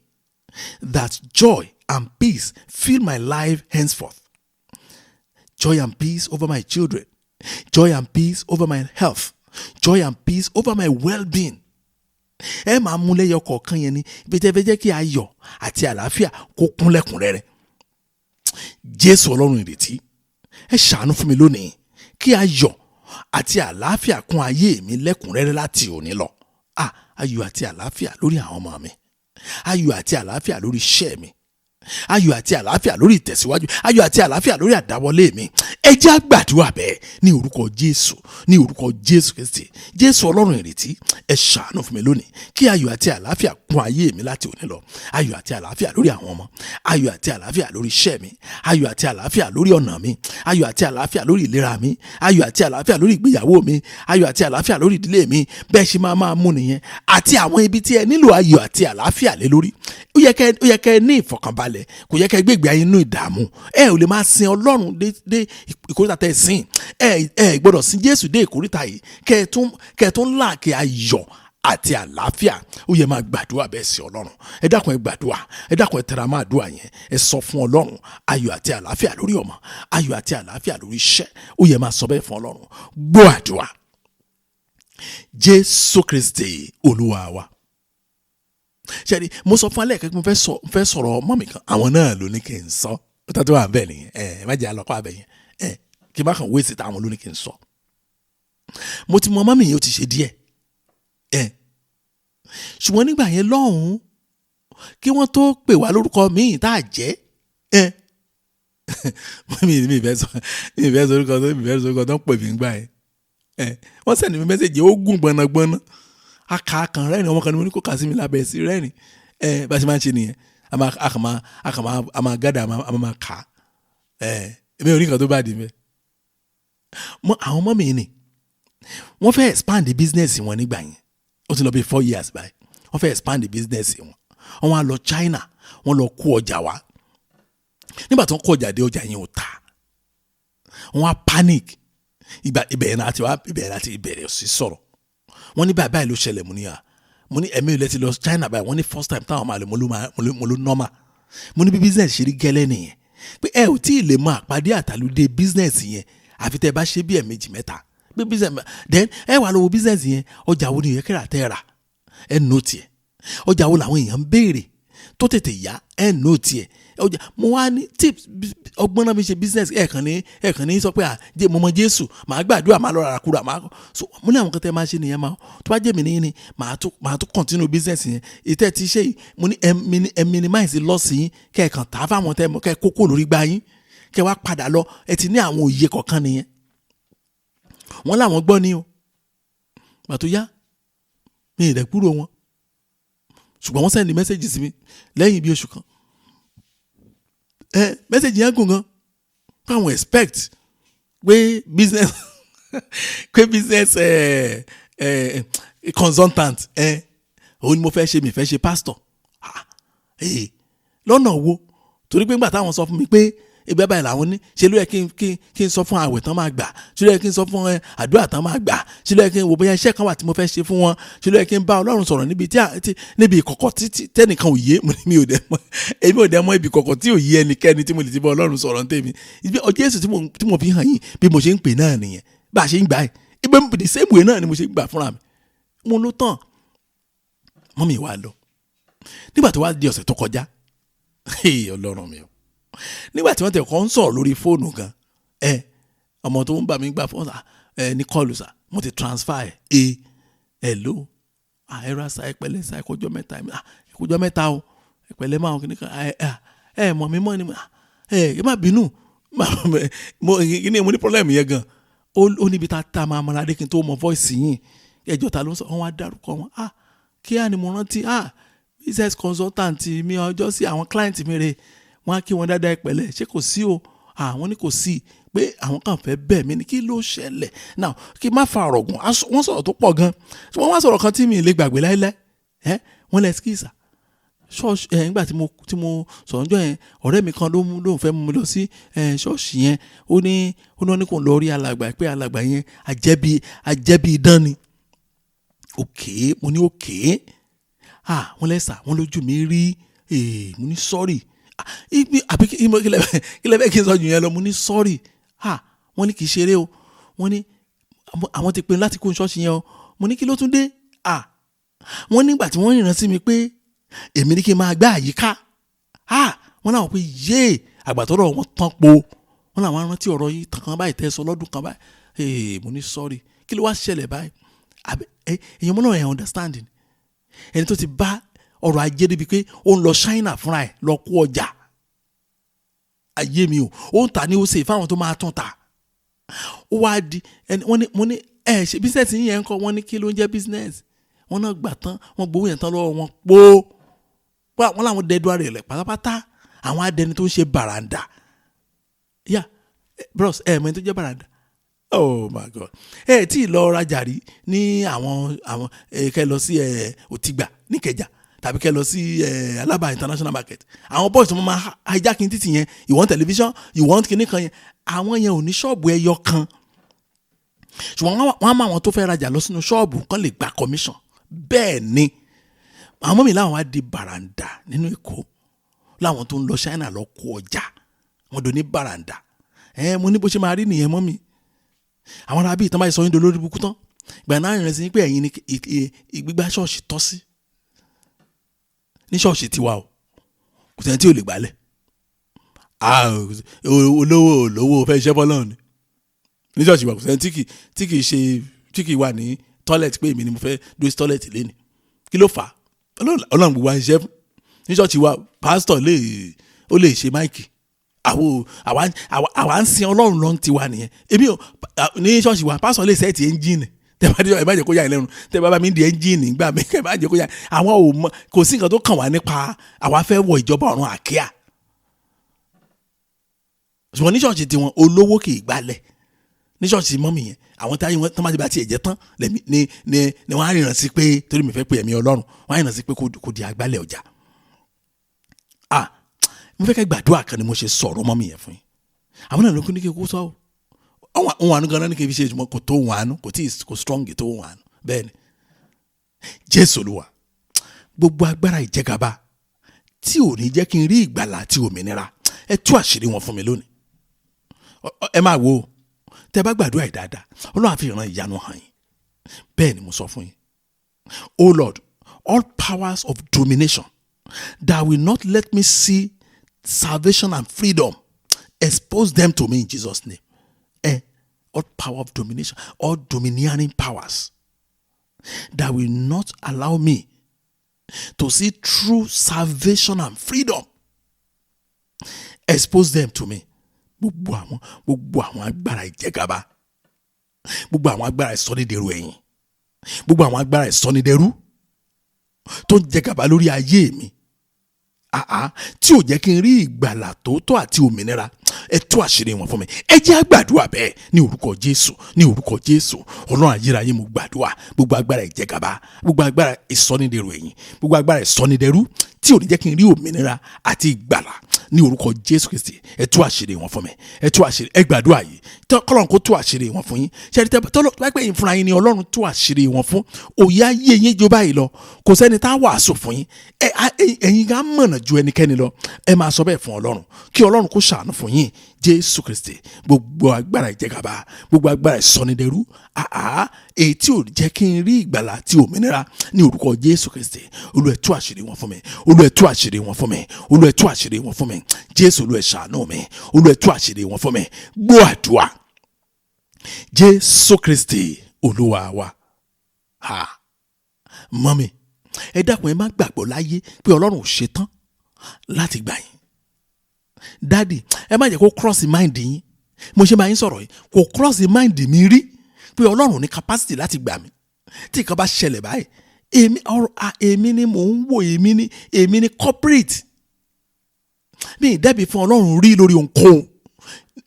that joy and peace fill my life henceforth. Joy and peace over my children. Joy and peace over my health. Joy and peace over my well-being. Ẹ máa mú lẹ́yọ kọ̀ọ̀kan yẹn ni ibi tẹ́ fẹ́ jẹ́ kí ayọ̀ àti àlàáfíà kó kún lẹ́kùnrẹ́rẹ́. Jésù Ọlọ́run ìrètí, ẹ ṣàánú fún mi lónìí kí ayọ̀ àti àlàáfíà kún ayé mi lẹ́kùnrẹ́rẹ́ láti òní lọ. Ayọ̀ àti àlàáfíà lórí àwọn ọmọ mi, ayọ̀ àti àlàáfíà lórí iṣẹ́ mi, ayọ̀ àti àlàáfíà lórí ìtẹ̀síwájú, ayọ̀ àti àlàáfíà lórí àdáwọlé mi. Ẹ jẹ́ á gbàdúrà bẹ́ẹ̀ ní orúkọ Jésù, ní orúkọ Jésù Kristi. Jésù Ọlọ́run ìrètí, ẹ ṣàánú fún mi lónìí kí ayọ̀ àti àlàáfíà kún ayé mi láti òní lọ. Ayọ̀ àti àlàáfíà lórí àwọn ọmọ, ayọ̀ àti àlàáfíà lórí iṣẹ́ mi, ayọ̀ àti àlàáfíà lórí ọ̀nà mi, ayọ̀ àti àlàáfíà lórí ìlera mi, ayọ̀ àti àlàáfíà lórí ìgbéyàwó mi, ayọ̀ àti àlàáfíà lórí ìdílé mi. Bẹ́ẹ̀ ṣe máa máa mú nìyẹn, àti àwọn ibi tí ẹ nílò ayọ̀ àti àlàáfíà lé lórí. Ó yẹ kẹ́ ní ìfọ̀kànbalẹ̀, kò yẹ kẹ́ gbégbé ayé inú ìdààmú. Ẹ ò lè máa sin Ọlọ́run dé ìkóríta tẹ́ ẹ sìn. Ẹ gbọ́dọ̀ sin Jésù dé ìkóríta yìí kẹ́ ẹ tún láàkì ayọ̀ àti àlàáfíà. Ó yẹ máa gbàdúrà bẹ́ẹ̀ sí Ọlọ́run. Ẹ dákun, ẹ gbàdúrà, ẹ dákun, ẹ tẹra máa dúà yẹn. Ẹ sọ fún Ọlọ́run, ayọ̀ àti àlàáfíà lórí ọmọ, ayọ̀ àti àlàáfíà lórí iṣẹ́. Ó yẹ máa sọ bẹ́ẹ̀ fún Ọlọ́run. Gbọ́ àdúrà, Jésù Kristi Olúwa wa. Ṣẹ́ni mo sọ fún alẹ́ kẹ́kẹ́, mo fẹ́ sọ̀rọ̀ ọmọ mi kan, àwọn náà ló ní kí n sọ. Ó tọ́ tó wà bẹ́ẹ̀ nìyẹn. Ẹ má jẹ́ àlọ́kọ́ abẹ yẹn, ẹ kí n bá kàn wéèsì táwọn ló ní kí n sọ. Mo ti mọ ọmọ mi yẹn, ó ti ṣe díẹ̀ ẹ, ṣùgbọ́n nígbà yẹn lọ́hùn-ún, kí wọ́n tó pè wá lórúkọ míì tá a jẹ́, ẹ mi ìfẹ́ sọ orúkọ tó ń pè mí gbà yẹn. Ẹ wọ́n send mi message, ó gùn gbọ̀nàgbọ̀nà, aka kan rẹ́rìn, ọmọ kan ní mo ní kó kà sí mi lábẹ́ sí rẹ́rìn. Ẹ bá a ṣe máa ń ṣe nìyẹn, a máa gádà, a máa kà á. Ẹ èmi ò rí nǹkan tó bá di mẹ́. Mọ àwọn ọmọ mi ni wọ́n fẹ́ expand the business wọn nígbà yẹn, ó ti lọ bí 4 years báyìí. Wọ́n fẹ́ expand the business wọn, wọ́n wá lọ China, wọ́n lọ kó ọjà wá. Nígbà tó ń kó ọjà dé, ọjà yẹn ò tà, wọ́n wá panic. Ìgbà ibẹ̀ yẹn láti wá, ibẹ̀ yẹn láti ìbẹ̀rẹ̀ sí sọ̀rọ̀. Wọ́n ní báyìí báyìí ló ṣẹlẹ̀. Mo ní à, mo ní ẹ̀mí ilẹ̀ ti lọ China báyìí. Wọ́n ní first time táwọn máa lè, mo ló normal. Mo ní bí business ṣe rí gẹ́lẹ́ nìyẹn, pé ẹ ò tí ì lè mọ àpàdé àtàlùdé business yẹn àfi tẹ́ ẹ bá ṣe bí ẹ̀ẹ̀mejì mẹ́ta. Pé business, then ẹ wà lọ́wọ́ business yẹn, ọjà wo ni ìyẹn kẹ́rà tẹ́ rà, ẹ nù tiẹ̀. Ọjà wo làwọn èèyàn ń béèrè tó tètè yá, ẹ nù tiẹ̀. Ọjà mo wá ní tips, ọgbọ́n náà fi ṣe business. Ẹ kàn ní sọ pé à jẹ́ mo mọ Jésù, màá gbàdúrà, màá lọ rà kúrà, màá so. Mo ní àwọn kan tẹ́ máa ṣe nìyẹn. Máa tó bá jẹ́ mi ní ni màá tún continue business yẹn ìtẹ́ ti ṣe yìí. Mo ní ẹ minimize loss yín, kẹ́ ẹ kàn tá fáwọn tẹ́ kẹ́ ẹ kókó lórí gbá yín, kẹ́ ẹ wá padà lọ. Ẹ ti ní àwọn òye kọ̀ọ̀kan nìyẹn. Wọ́n láwọn gbọ́ ni o. Gbà tó yá, mi ì rẹ̀ kúrò wọn, ṣùgbọ́n wọ́n send message sí mi lẹ́yìn bí oṣù kan. Ẹ message yẹn gùn gan, káwọn expect pé business ẹ ẹ consultant ẹ òun ni mo fẹ́ ṣe, mi fẹ́ ṣe pastor. Ah, lọ́nà wo? Torí pé nígbà táwọn sọ fún mi pé Ẹgbẹ́ báyìí làwọn ní. Ṣe ló yẹ kí n sọ fún àwẹ̀ tán máa gbà? Ṣe ló yẹ kí n sọ fún ẹ àdúrà tán máa gbà? Ṣe ló yẹ kí n wò bóyá iṣẹ́ kan wà tí mo fẹ́ ṣe fún wọn? Ṣe ló yẹ kí n bá Ọlọ́run sọ̀rọ̀ níbi tí níbi ìkọ̀kọ̀ tí tẹ́nìkan ò yé? Mo ní mi ò dẹ̀ mọ̀, èmi ò dẹ̀ mọ̀ ibi ìkọ̀kọ̀ tí ò yé ẹnikẹ́ni tí mo lè ti bá Ọlọ́run sọ̀rọ̀ ní tèmi. Ọjọ́ Jésù tí mo fi hàn yín bí mo ṣe ń pè náà nìyẹn, bá a ṣe ń gbà yìí, ibẹ̀ the same way náà ni mo ṣe ń gbà fúnra mi. Mo ló tán mọ́mí wa lọ. Nígbà tó wá di ọ̀sẹ̀ tó kọjá, Ọlọ́run mi o, nígbà tí wọ́n tẹ̀ kọ́ ń sọ̀rọ̀ lórí fóònù gan, ẹ ọmọ tó ń bá mi gbà fóònù ẹ ní call sà, mo ti transfer ẹ. Ẹ hello, ẹ ra sa, ẹ pẹ̀lẹ́ sa, ẹ kọjọ́ mẹ́ta, ẹ kọjọ́ mẹ́ta o, ẹ pẹ̀lẹ́ máa kí ni kan, ẹ ẹ mọ̀ mi mọ́ ni, ẹ má bínú, mo ní mo ní problem yẹn gan. Ó níbi tá a máa mọ̀ra dé kí n tó mọ voice yín. Ẹjọ́ ta ló ń sọ? Wọ́n wá dárúkọ wọn. Ah, kíá ni mo rántí. Ah, business consultant mi ọjọ́ sí, àwọn client mi rè. Wọ́n á kí wọn dáadáa, ìpẹ̀lẹ́, ṣé kò sí o? Àwọn ní kò sí, pé àwọn kàn fẹ́ bẹ̀ mí ni, kí ló ṣẹlẹ̀ now? Kí má fa ọ̀rọ̀ gùn, wọ́n sọ̀rọ̀ tó pọ̀ gan. Wọ́n wá sọ̀rọ̀ kan tí mi lè gbàgbé láíláí. Ẹ wọ́n lẹ skisa ṣọ́ọ̀ṣì ẹ. Nígbà tí mo sọ̀rọ̀ níjọ́ yẹn, ọ̀rẹ́ mi kan ló mú lóun fẹ́ mú mi lọ sí ṣọ́ọ̀ṣì yẹn. Ó ní wọ́n ní kò lọ rí alàgbà, pé alàgbà yẹn ajẹ́bí idán ni. Okay, mo ní okay. Ah, wọ́n lẹ́sà, wọ́n lójú mi rí. Mo ní sorry. Àbí kí lẹ fẹ́ kí n sọ jù yẹn lọ? Mo ní sorry. Ah, wọ́n ní kì í ṣeré o. Wọ́n ní àwọn ti pinnu láti kó ṣọ́ọ̀ṣì yẹn o. Mo ní kí ló tún dé? Ah, wọ́n nígbà tí wọ́n rìnrìn sí mi pé èmi ní kí n máa gbá àyíká. Ah, wọ́n láwọn pé yéè àgbàtọ́rọ̀ wọn tán po. Wọ́n làwọn rántí ọ̀rọ̀ yìí tàn kan báyìí tẹ́ sọ lọ́dún kan báyìí. Mo ní sorry, kí ló wá ṣẹlẹ̀ báyìí? Èèyàn mọ́ náà ẹ̀ understanding ẹni tó ti bá ọrọ̀ ajé débi pé ó ń lọ China fúnra ẹ̀ lọ kó ọjà ayé mi o, ó ń tà ní ó ṣe fáwọn tó máa tún ta. Ó wá di ẹni wọ́n ní. Mo ní ẹ ṣe business yín yẹn ń kọ́? Wọ́n ní kí ló ń jẹ́ business? Wọ́n náà gbà tán, wọ́n gbowó yẹn tán lọ́wọ́ wọn pó. Wọ́n làwọn dẹ́dú ara rẹ̀ pátápátá, àwọn adẹni tó ń ṣe bàràǹdà yà. Bros, ẹ mọ ẹni tó jẹ́ bàràǹdà? Oh my God, ẹ tí ì lọ rajà rí ní àwọn kẹ lọ sí Òtìgbà níkẹjà tàbí kẹ lọ sí Alaba International Market. Àwọn boys tó máa hijacking títì yẹn, you want television, you want kinní kan yẹn, àwọn yẹn ò ní ṣọ́ọ̀bù ẹyọ kan, ṣùgbọ́n wọ́n á mọ àwọn tó fẹ́ rajà lọ sínú ṣọ́ọ̀bù kan lè gba commission. Bẹ́ẹ̀ ni àwọn mọ́mí làwọn á di bàràǹdà nínú Èkó, láwọn tó ń lọ China lọ kó ọjà wọn dò ní bàràǹdà. Ẹ mo ní bó ṣe máa rí nìyẹn, mọ́mí. Àwọn arábí ìtàn báyìí sọ yín dolórí burúkú tán, ìgbà náà rìn sí pé ẹ̀yin ni ìgbígbá ṣọ́ọ̀ṣì tọ́ sí. Ní ṣọ́ọ̀ṣì tiwa o, kò sẹ́ni tí ò lè gbálẹ̀. Olówó olówó fẹ́ iṣẹ́ bọ́lọ́run ni. Ní ṣọ́ọ̀ṣì wa, kò sẹ́ni tí kì í ṣe tí kì í wà ní toilet pé èmi ni mo fẹ́ dúró sí toilet lẹ́ni. Kí ló fà á? Ọlọ́run gbogbo wa ń ṣiṣẹ́ fún. Ní ṣọ́ọ̀ṣì wa, pásítọ̀ lè ó lè ṣe mic. Àwa ń sin Ọlọ́run lọ́n tiwa nìyẹn. Èmi ò ní ṣọ́ọ̀ṣì wa, pásítọ̀ lè set ẹ́ńjìnì. Tẹ bá dé, ẹ má jẹ́ kó yà yín lẹ́nu. Tẹ bá bá mi di ẹ́ńjìnì gbà mí, ẹ má jẹ́ kó yà. Àwọn ò mọ, kò sí nǹkan tó kàn wá nípa àwa fẹ́ wọ ìjọba ọ̀run àkíyà. Ṣùgbọ́n ní ṣọ́ọ̀ṣì tiwọn, olówó kì í gbálẹ̀ ní ṣọ́ọ̀ṣì mọ́mì yẹn. Àwọn táyé wọn tó má ti bá tiẹ̀ jẹ́ tán lẹ́mí ni wọ́n á rìnrìn sí pé torí mi fẹ́ pe ẹ̀mí Ọlọ́run, wọ́n á rìnrìn sí pé kò di àgbálẹ̀ ọjà. Ah, mo fẹ́ kẹ́ gbàdúrà kan ni mo ṣe sọ̀rọ̀ mọ́mì yẹn fún yín. Àwọn náà ló kún ní kí n kú sọ ọ́ òun àánú ganan ní kí n fi ṣe ìjùmọ̀, kò tó òun àánú, kò tí kò strong tó òun àánú. Bẹ́ẹ̀ ni, Jésù Olúwa, gbogbo agbára ìjẹgàba tí ò ní jẹ́ kí n rí ìgbàlà àti òmìnira, ẹ tú àṣírí wọn fún mi lónìí. Ẹ máa wo, tẹ bá gbàdúrà yìí dáadáa, Ọlọ́run á fi ìran ìyanu hàn yín. Bẹ́ẹ̀ ni mo sọ fún yín. O Lord, all powers of domination that will not let me see salvation and freedom, expose them to me in Jesus' name. All power of domination, all domineering powers that will not allow me to see true salvation and freedom, expose them to me. Gbogbo àwọn agbára ìjẹgàba, gbogbo àwọn agbára ìsọnídẹrú ẹ̀yìn, gbogbo àwọn agbára ìsọnídẹrú tó ń jẹgàba lórí ayé mi, àá tí ò jẹ́ kí n rí ìgbàlà tòótọ́ àti òmìnira, ẹ tú àṣírí wọn fún mi. Ẹ jẹ́ á gbàdúrà bẹ́ẹ̀ ní orúkọ Jésù, ní orúkọ Jésù. Ọlọ́run ayérayé, mo gbàdúrà, gbogbo agbára ìjẹgàba, gbogbo agbára ìsọnídẹrú ẹ̀yìn, gbogbo agbára ìsọnídẹrú tí ò ní jẹ́ kí n rí òmìnira àti ìgbàlà. Ní orúkọ Jésù Kristi, ẹ tú àṣírí wọn fún mi, ẹ tú àṣírí. Ẹ gbàdúrà yìí, kọ́lọ́n kó tú àṣírí wọn fún yín. Ṣe ẹni tọ́lọ́ lápẹ́ yín fúnra yín ni Ọlọ́run tú àṣírí wọn fún, òye ayé yín jó báyìí lọ. Kò sẹ́ni tá a wàásù fún yín, ẹ̀yin á mọ̀nà ju ẹnikẹ́ni lọ. Ẹ máa sọ bẹ́ẹ̀ fún Ọlọ́run, kí Ọlọ́run kó ṣàánú fún yín. Jésù Kristi, gbogbo agbára ìjẹgàba, gbogbo agbára ìsọnidẹrú, àá èyí tí ò jẹ́ kí n rí ìgbàlà àti òmìnira, ní orúkọ Jésù Kristi, Olúwa, tú àṣírí wọn fún mi. Olúwa, tú àṣírí wọn fún mi. Olúwa, tú àṣírí wọn fún mi. Jésù, Olúwa, ṣàánú mi. Olúwa, tú àṣírí wọn fún mi. Gbọ́ àdúrà, Jésù Kristi Olúwa wa. Ha, mummy, ẹ dákun, ẹ má gbàgbọ́ láyé pé Ọlọ́run ò ṣetán láti gbà yín. Daddy, ẹ má jẹ́ kó cross mind yín. Mo ṣe máa ń sọ̀rọ̀ yìí, kò cross mind mi rí pé Ọlọ́run ní capacity láti gbà mí. Tí nǹkan bá ṣẹlẹ̀ báyìí, èmi ọ̀rọ̀ èmi ni mò ń wò, èmi ni corporate mi ìdẹ́bi fún Ọlọ́run rí lórí ohunkóhun.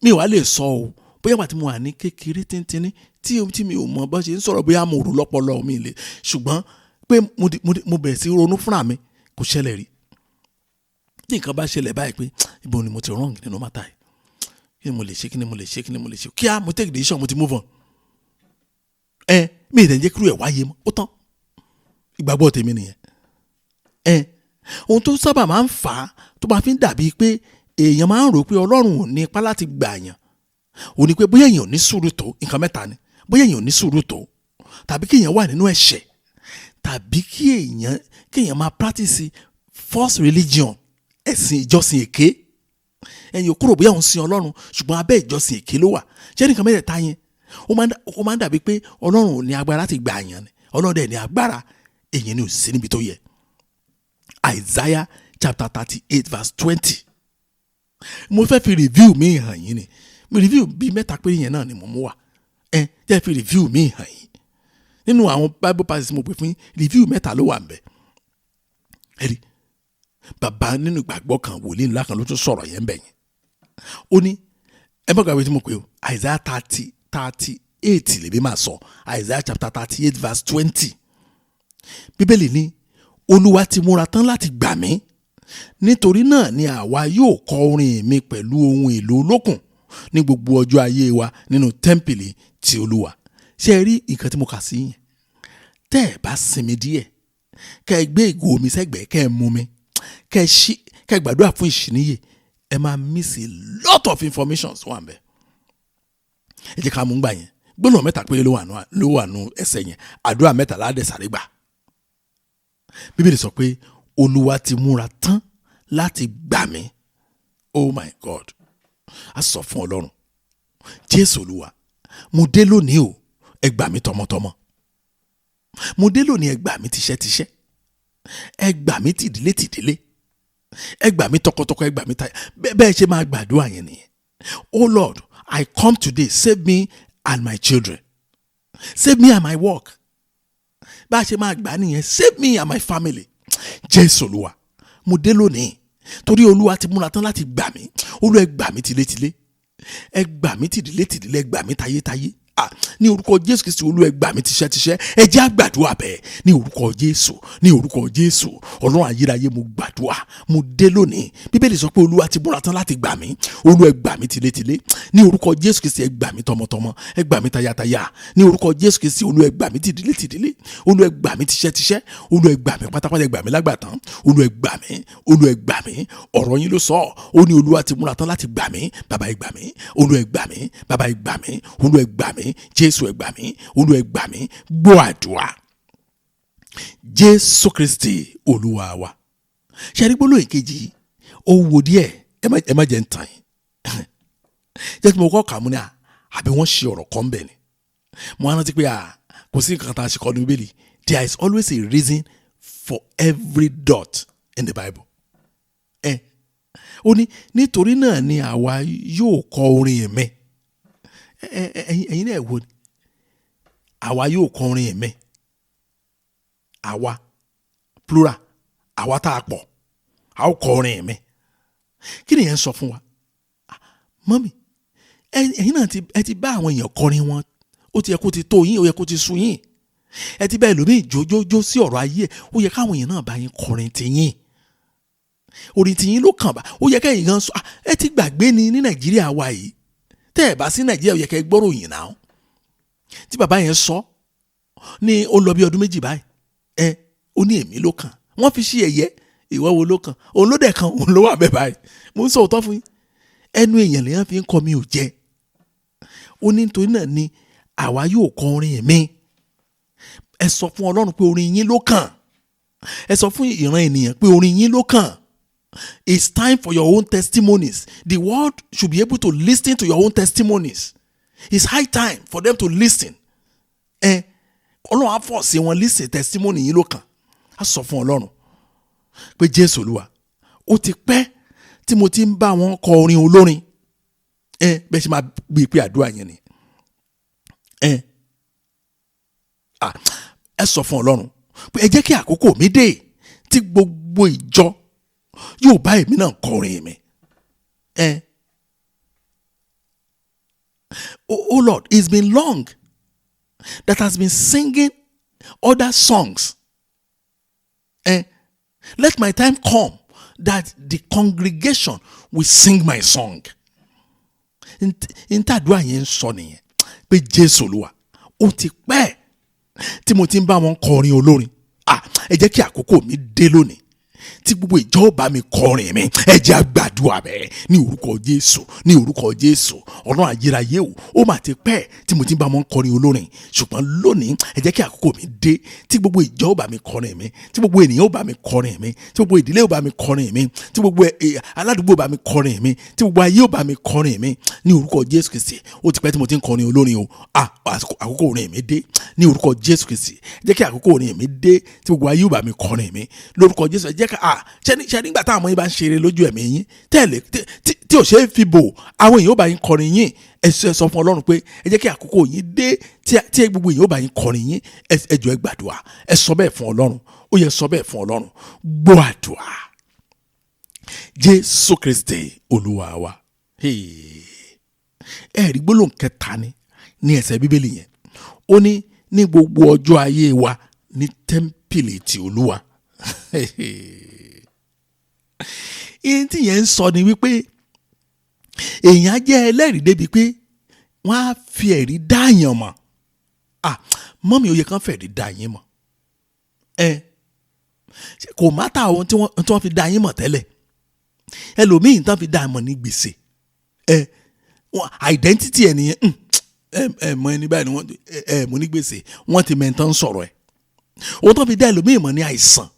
Mi ò wá lè sọ o, bóyá wà tí mo wà ní kékeré tíntínní tí mi ò mọ bó ṣe ń sọ̀rọ̀, bóyá mo rò lọ́pọlọ mi lè, ṣùgbọ́n pé mo bẹ̀rẹ̀ sí ronú fúnra mi, kò ṣẹlẹ̀ rí. Tí nǹkan bá ṣẹlẹ̀ báyìí pé ibo ni mo ti wrong nínú matter yìí, kí ni mo lè ṣe, kí ni mo lè ṣe, kí ni mo lè ṣe, kíá mo take decision, mo ti move on. Ẹ mi ì dẹ̀ jẹ́ kúrò ẹ̀ wáyé mọ́, ó tán. Ìgbàgbọ́ tèmi nìyẹn. Ẹ ohun tó sábà máa ń fà á tó máa fi ń dàbí pé èèyàn máa ń rò pé Ọlọ́run ò ní ipá láti gbà yàn ò ní pé bóyá èèyàn ò ní sùúrù tó. Nǹkan mẹ́ta ni: bóyá èèyàn ò ní sùúrù tó, tàbí kí èèyàn wà nínú ẹ̀ṣẹ̀, tàbí kí èèyàn máa practice false religion, ẹ̀sìn ìjọsìn èké. Ẹ̀yin ò kúrò bóyá òun sin Ọlọ́run, ṣùgbọ́n abẹ́ ìjọsìn èké ló wà. Ṣé nǹkan mẹ́tẹ̀ẹ̀ta yẹn, ó máa ń dàbí pé Ọlọ́run ò ní agbára láti gbà yàn ni. Ọlọ́run dẹ̀ ní agbára, èyàn ni ò sí níbi tó yẹ. Isaiah chapter 38 verse 20. Mo fẹ́ fi review mi hàn yín ni. Review bíi mẹ́ta péré yẹn náà ni mo mú wá. Ẹ jẹ́ fi review mi hàn yín. Nínú àwọn Bible passages mo pè fún yín, review mẹ́ta ló wà ń bẹ̀. Ẹ rí bàbá nínú ìgbàgbọ́ kan, wòlíì ńlá kan ló tún sọ̀rọ̀ yẹn bẹ̀ yẹn. Ó ní, ẹ má gbàgbé tí mo pè o, Isaiah 38 lèmi máa sọ, Isaiah chapter 38 verse 20. Bíbélì ní, "Olúwa ti múra tán láti gbà mí. Nítorí náà ni àwa yóò kọ orin mi pẹ̀lú ohun èlò olókùn ní gbogbo ọjọ́ ayé wa nínú tẹ́ḿpìlì ti Olúwa." Ṣé ẹ rí nǹkan tí mo kà sí yẹn? Tẹ́ ẹ bá sinmi díẹ̀, kẹ́ ẹ gbé ìgò omi sẹ́gbẹ̀ẹ́, kẹ́ ẹ mú mi, kẹ́ ẹ ṣí, kẹ́ ẹ gbàdúrà fún ìṣìníyè, ẹ máa miss a lot of information wà ń bẹ̀. Ẹ jẹ́ ká mú gbà yẹn. Gbólóhùn mẹ́ta péré ló wà nù ẹsẹ̀ yẹn. Àdúrà mẹ́ta ládẹ̀ sáré gbà. Bíbélì sọ pé Olúwa ti múra tán láti gbà mí. Oh my God! A sọ fún Ọlọ́run, "Jésù Olúwa, mo dé lónìí o, ẹ gbà mí tọmọtọmọ. Mo dé lónìí, ẹ gbà mí tíṣẹ́tíṣẹ́, ẹ gbà mí tìdílé tìdílé, ẹ gbà mí tọkọtọkọ, ẹ gbà mí táyà." Bẹ́ẹ̀ ṣe máa gbàdúrà yẹn nìyẹn. "Oh Lord, I come today, save me and my children, save me and my work." Bá a ṣe máa gbà nìyẹn. "Save me and my family. Jésù Olúwa, mo dé lónìí." Torí Olúwa ti múra tán láti gbà mí. Olúwa, ẹ gbà mí tilétilé, ẹ gbà mí tìdílé tìdílé, ẹ gbà mí tayétayé. Ah, ní orúkọ Jésù Kristi, Olúwa, ẹ gbà mí tíṣẹ́tíṣẹ́. Ẹ jẹ́ á gbàdúrà bẹ́ẹ̀. Ní orúkọ Jésù, ní orúkọ Jésù, Ọlọ́run ayérayé, mo gbàdúrà, mo dé lónìí. Bíbélì sọ pé Olúwa ti múra tán láti gbà mí. Olúwa, ẹ gbà mí tilétilé. Ní orúkọ Jésù Kristi, ẹ gbà mí tọmọtọmọ, ẹ gbà mí tayátayá. Ní orúkọ Jésù Kristi, Olúwa, ẹ gbà mí tìdílé tìdílé. Olúwa, ẹ gbà mí tíṣẹ́tíṣẹ́. Olúwa, ẹ gbà mí pátápátá, ẹ gbà mí lágbàtán. Olúwa, ẹ gbà mí. Olúwa, ẹ gbà mí. Ọ̀rọ̀ yín ló sọ ó ní Olúwa ti múra tán láti gbà mí. Bàbá, ẹ gbà mí. Olúwa, ẹ gbà mí. Bàbá, ẹ gbà mí. Olúwa, ẹ gbà mí. Jésù, ẹ gbà mí. Olúwa, ẹ gbà mí. Gbọ́ àdúrà, Jésù Kristi Olúwa wa. Ṣe rí gbólóhùn kejì, ó wo díẹ̀. Ẹ má jẹ́ ń tàn yín. Jẹ́ kí mo kọ́ kà mú ní à, àbí wọ́n ṣe ọ̀rọ̀ kan bẹ̀ ni. Mo á rántí pé à, kò sí nǹkan tá a ṣe kọ́ ní Bíbélì. There is always a reason for every dot in the Bible. Ẹ ó ní, "Nítorí náà ni àwa yóò kọ orin mi." Ẹ ẹ ẹ̀yin náà wo ni àwa yóò kọ orin mi? Àwa, plural, àwa tá a pọ̀, a ó kọ orin mi. Kí nìyẹn sọ fún wa? Mummy, ẹ̀yin náà ẹ ti bá àwọn èèyàn kọrin wọn. Ó ti yẹ kó ti tó yín, ó yẹ kó ti sú yín. Ẹ ti bá ẹlòmíì jójójó sí ọ̀rọ̀ ayé ẹ̀. Ó yẹ káwọn èèyàn náà bá yín kọrin tiyín. Orin tiyín ló kàn bá. Ó yẹ kẹ́yìn gan sọ, ẹ ti gbàgbé ni ní Nàìjíríà wa yìí. Tẹ́ ẹ bá sí Nàìjíríà, ó yẹ kẹ́ gbọ́rọ̀ yìí náà. Tí bàbá yẹn sọ ní ó lọ bí ọdún 2 báyìí, ẹ ó ní èmi ló kàn. Wọ́n fi sí ẹ̀yẹ, ìwọ wo ló kàn? Òun ló dẹ̀ kan, òun ló wà bẹ́ẹ̀ báyìí. Mo ń sọ òótọ́ fún yín. Ẹnu èèyàn lèèyàn fi ń kọ mi ò jẹ. Ó ní nítorí náà ni àwa yóò kọ orin mi. Ẹ sọ fún Ọlọ́run pé orin yín ló kàn. Ẹ sọ fún ìran ènìyàn pé orin yín ló kàn. It's time for your own testimonies. The world should be able to listen to your own testimonies. It's high time for them to listen. Ọlọ́run á fọ̀ sí wọn listen, testimony yín ló kàn. Á sọ fún Ọlọ́run pé Jésù Olúwa, ó ti pẹ́ tí mo ti ń bá wọn kọ orin olórin. Bẹ́ẹ̀ ṣe máa gbé pé àdúrà yẹn ni. Ẹ sọ fún Ọlọ́run pé ẹ jẹ́ kí àkókò mi dé tí gbogbo ìjọ yóò bá èmi náà kọrin mi. Oh Lord, it's been long that has been singing other songs. Let my time come that the congregation will sing my song. Ntàdúrà yẹn ń sọ nìyẹn pé Jésù Olúwa, ó ti pẹ́ tí mo ti ń bá wọn kọrin olórin. Ẹ jẹ́ kí àkókò mi dé lónìí tí gbogbo ìjọ bá mi kọrin mi. Ẹ jẹ́ á gbàdúrà bẹ́ẹ̀ ní orúkọ Jésù, ní orúkọ Jésù. Ọlọ́run ayérayé o, ó mà ti pẹ́ tí mo ti ń bá wọn kọrin olórin, ṣùgbọ́n lónìí ẹ jẹ́ kí àkókò mi dé tí gbogbo ìjọ bá mi kọrin mi, tí gbogbo ènìyàn bá mi kọrin mi, tí gbogbo ìdílé bá mi kọrin mi, tí gbogbo aládùúgbò bá mi kọrin mi, tí gbogbo ayé bá mi kọrin mi ní orúkọ Jésù Kristi. Ó ti pẹ́ tí mo ti ń kọrin olórin o. Àkókò orin mi dé ní orúkọ Jésù Kristi. Jẹ́ kí àkókò orin mi dé tí gbogbo ayé bá mi kọrin mi lórúkọ Jésù. Ẹ jẹ́ ká ṣe nígbà táwọn ọmọ yín bá ń ṣeré lójú ẹ̀mí yín tẹ́lẹ̀ tí ò ṣe é fi bò, àwọn èèyàn ó bá yín kọrin yín. Ẹ sọ fún Ọlọ́run pé ẹ jẹ́ kí àkókò yín dé tí gbogbo èèyàn ó bá yín kọrin yín. Ẹ jọ̀ọ́ ẹ gbàdúrà, ẹ sọ bẹ́ẹ̀ fún Ọlọ́run. Ó yẹ sọ bẹ́ẹ̀ fún Ọlọ́run. Gbọ́ àdúrà Jésù Kristi Olúwa wa. Ẹ rí gbólóhùn kẹta ni ní ẹsẹ̀ Bíbélì yẹn. Ó ní ní gbogbo ọjọ́ ayé wa ní tẹ́ḿpìlì ti Olúwa. Ìyẹn tí yẹn ń sọ ni wípé èèyàn jẹ́ ẹlẹ́rìí débi pé wọ́n á fi ẹ̀rí dá yàn mọ̀. Mọ́mí, ó yẹ kán fẹ̀rí dá yín mọ̀. Kò má ta ohun tí wọ́n fi dá yín mọ̀ tẹ́lẹ̀. Ẹlòmíì tán fi dá mọ̀ ní gbèsè. Identity ẹ̀ nìyẹn. Ẹ mọ ẹni báyìí ni wọ́n ẹ mọ̀ ní gbèsè. Wọ́n ti mẹ́ntàn sọ̀rọ̀ ẹ̀. Ohun tó fi dá ẹlòmíì mọ̀ ní àìsàn.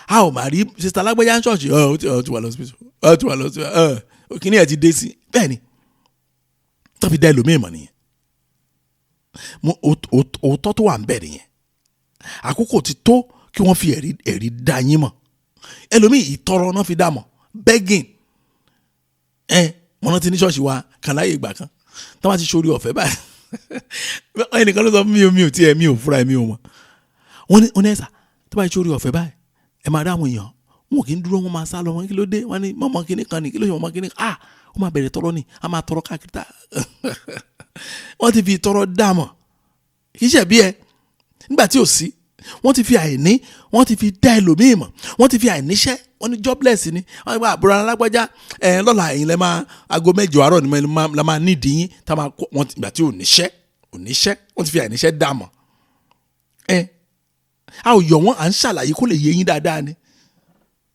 A ò mà rí sista alágbèjà ń ṣọ́ọ̀ṣì, ó ti wà lọ́sibítù, ó ti wà lọ́sibítù, kíní ẹ̀ ti dé sí. Bẹ́ẹ̀ ni tó fi dá ẹlòmíì mọ̀ nìyẹn. Òótọ́ tó wà ń bẹ̀ nìyẹn. Àkókò ti tó kí wọ́n fi ẹ̀rí dá yín mọ̀. Ẹlòmíì ìtọrọ náà fi dá mọ̀, begging. Mo rántí ní ṣọ́ọ̀ṣì wa kan láyé ìgbà kan tó bá ti ṣorí ọ̀fẹ́ báyìí, ẹnìkan ló sọ fún mi, mi ò tiẹ̀, mi ò fúra, mi ò mọ̀. Wọ́n ní ẹ̀sà tó bá ti ṣorí ọ̀fẹ́ báyìí, ẹ máa dá àwọn èèyàn, wọn kì í dúró, wọn máa sá lọ. Wọn kí ló dé? Wọn ní mọ̀mọ́ kíní kan ní kí ló ṣe mọ̀mọ́ kíní kan. Ó máa bẹ̀rẹ̀ tọrọ ni, a máa tọrọ káàkiri ta. Wọ́n ti fi tọrọ dá mọ̀, kì í ṣe bí ẹ nígbà tí ò sí. Wọ́n ti fi àìní, wọ́n ti fi dá ẹlòmíì mọ̀. Wọ́n ti fi àìníṣẹ́, wọ́n ní jobless ni wọ́n ti gba àbúrò alágbájá. Lọ́la ẹ̀yin lẹ́ máa aago 8 àárọ̀ ni la máa nídìí yín tá máa kó wọ́n. Ìgbà tí ò níṣẹ́, wọ́n ti fi àìníṣẹ́ dá mọ̀. A ò yọ̀ wọ́n, à ń ṣàlàyé kó lè yé yín dáadáa ni.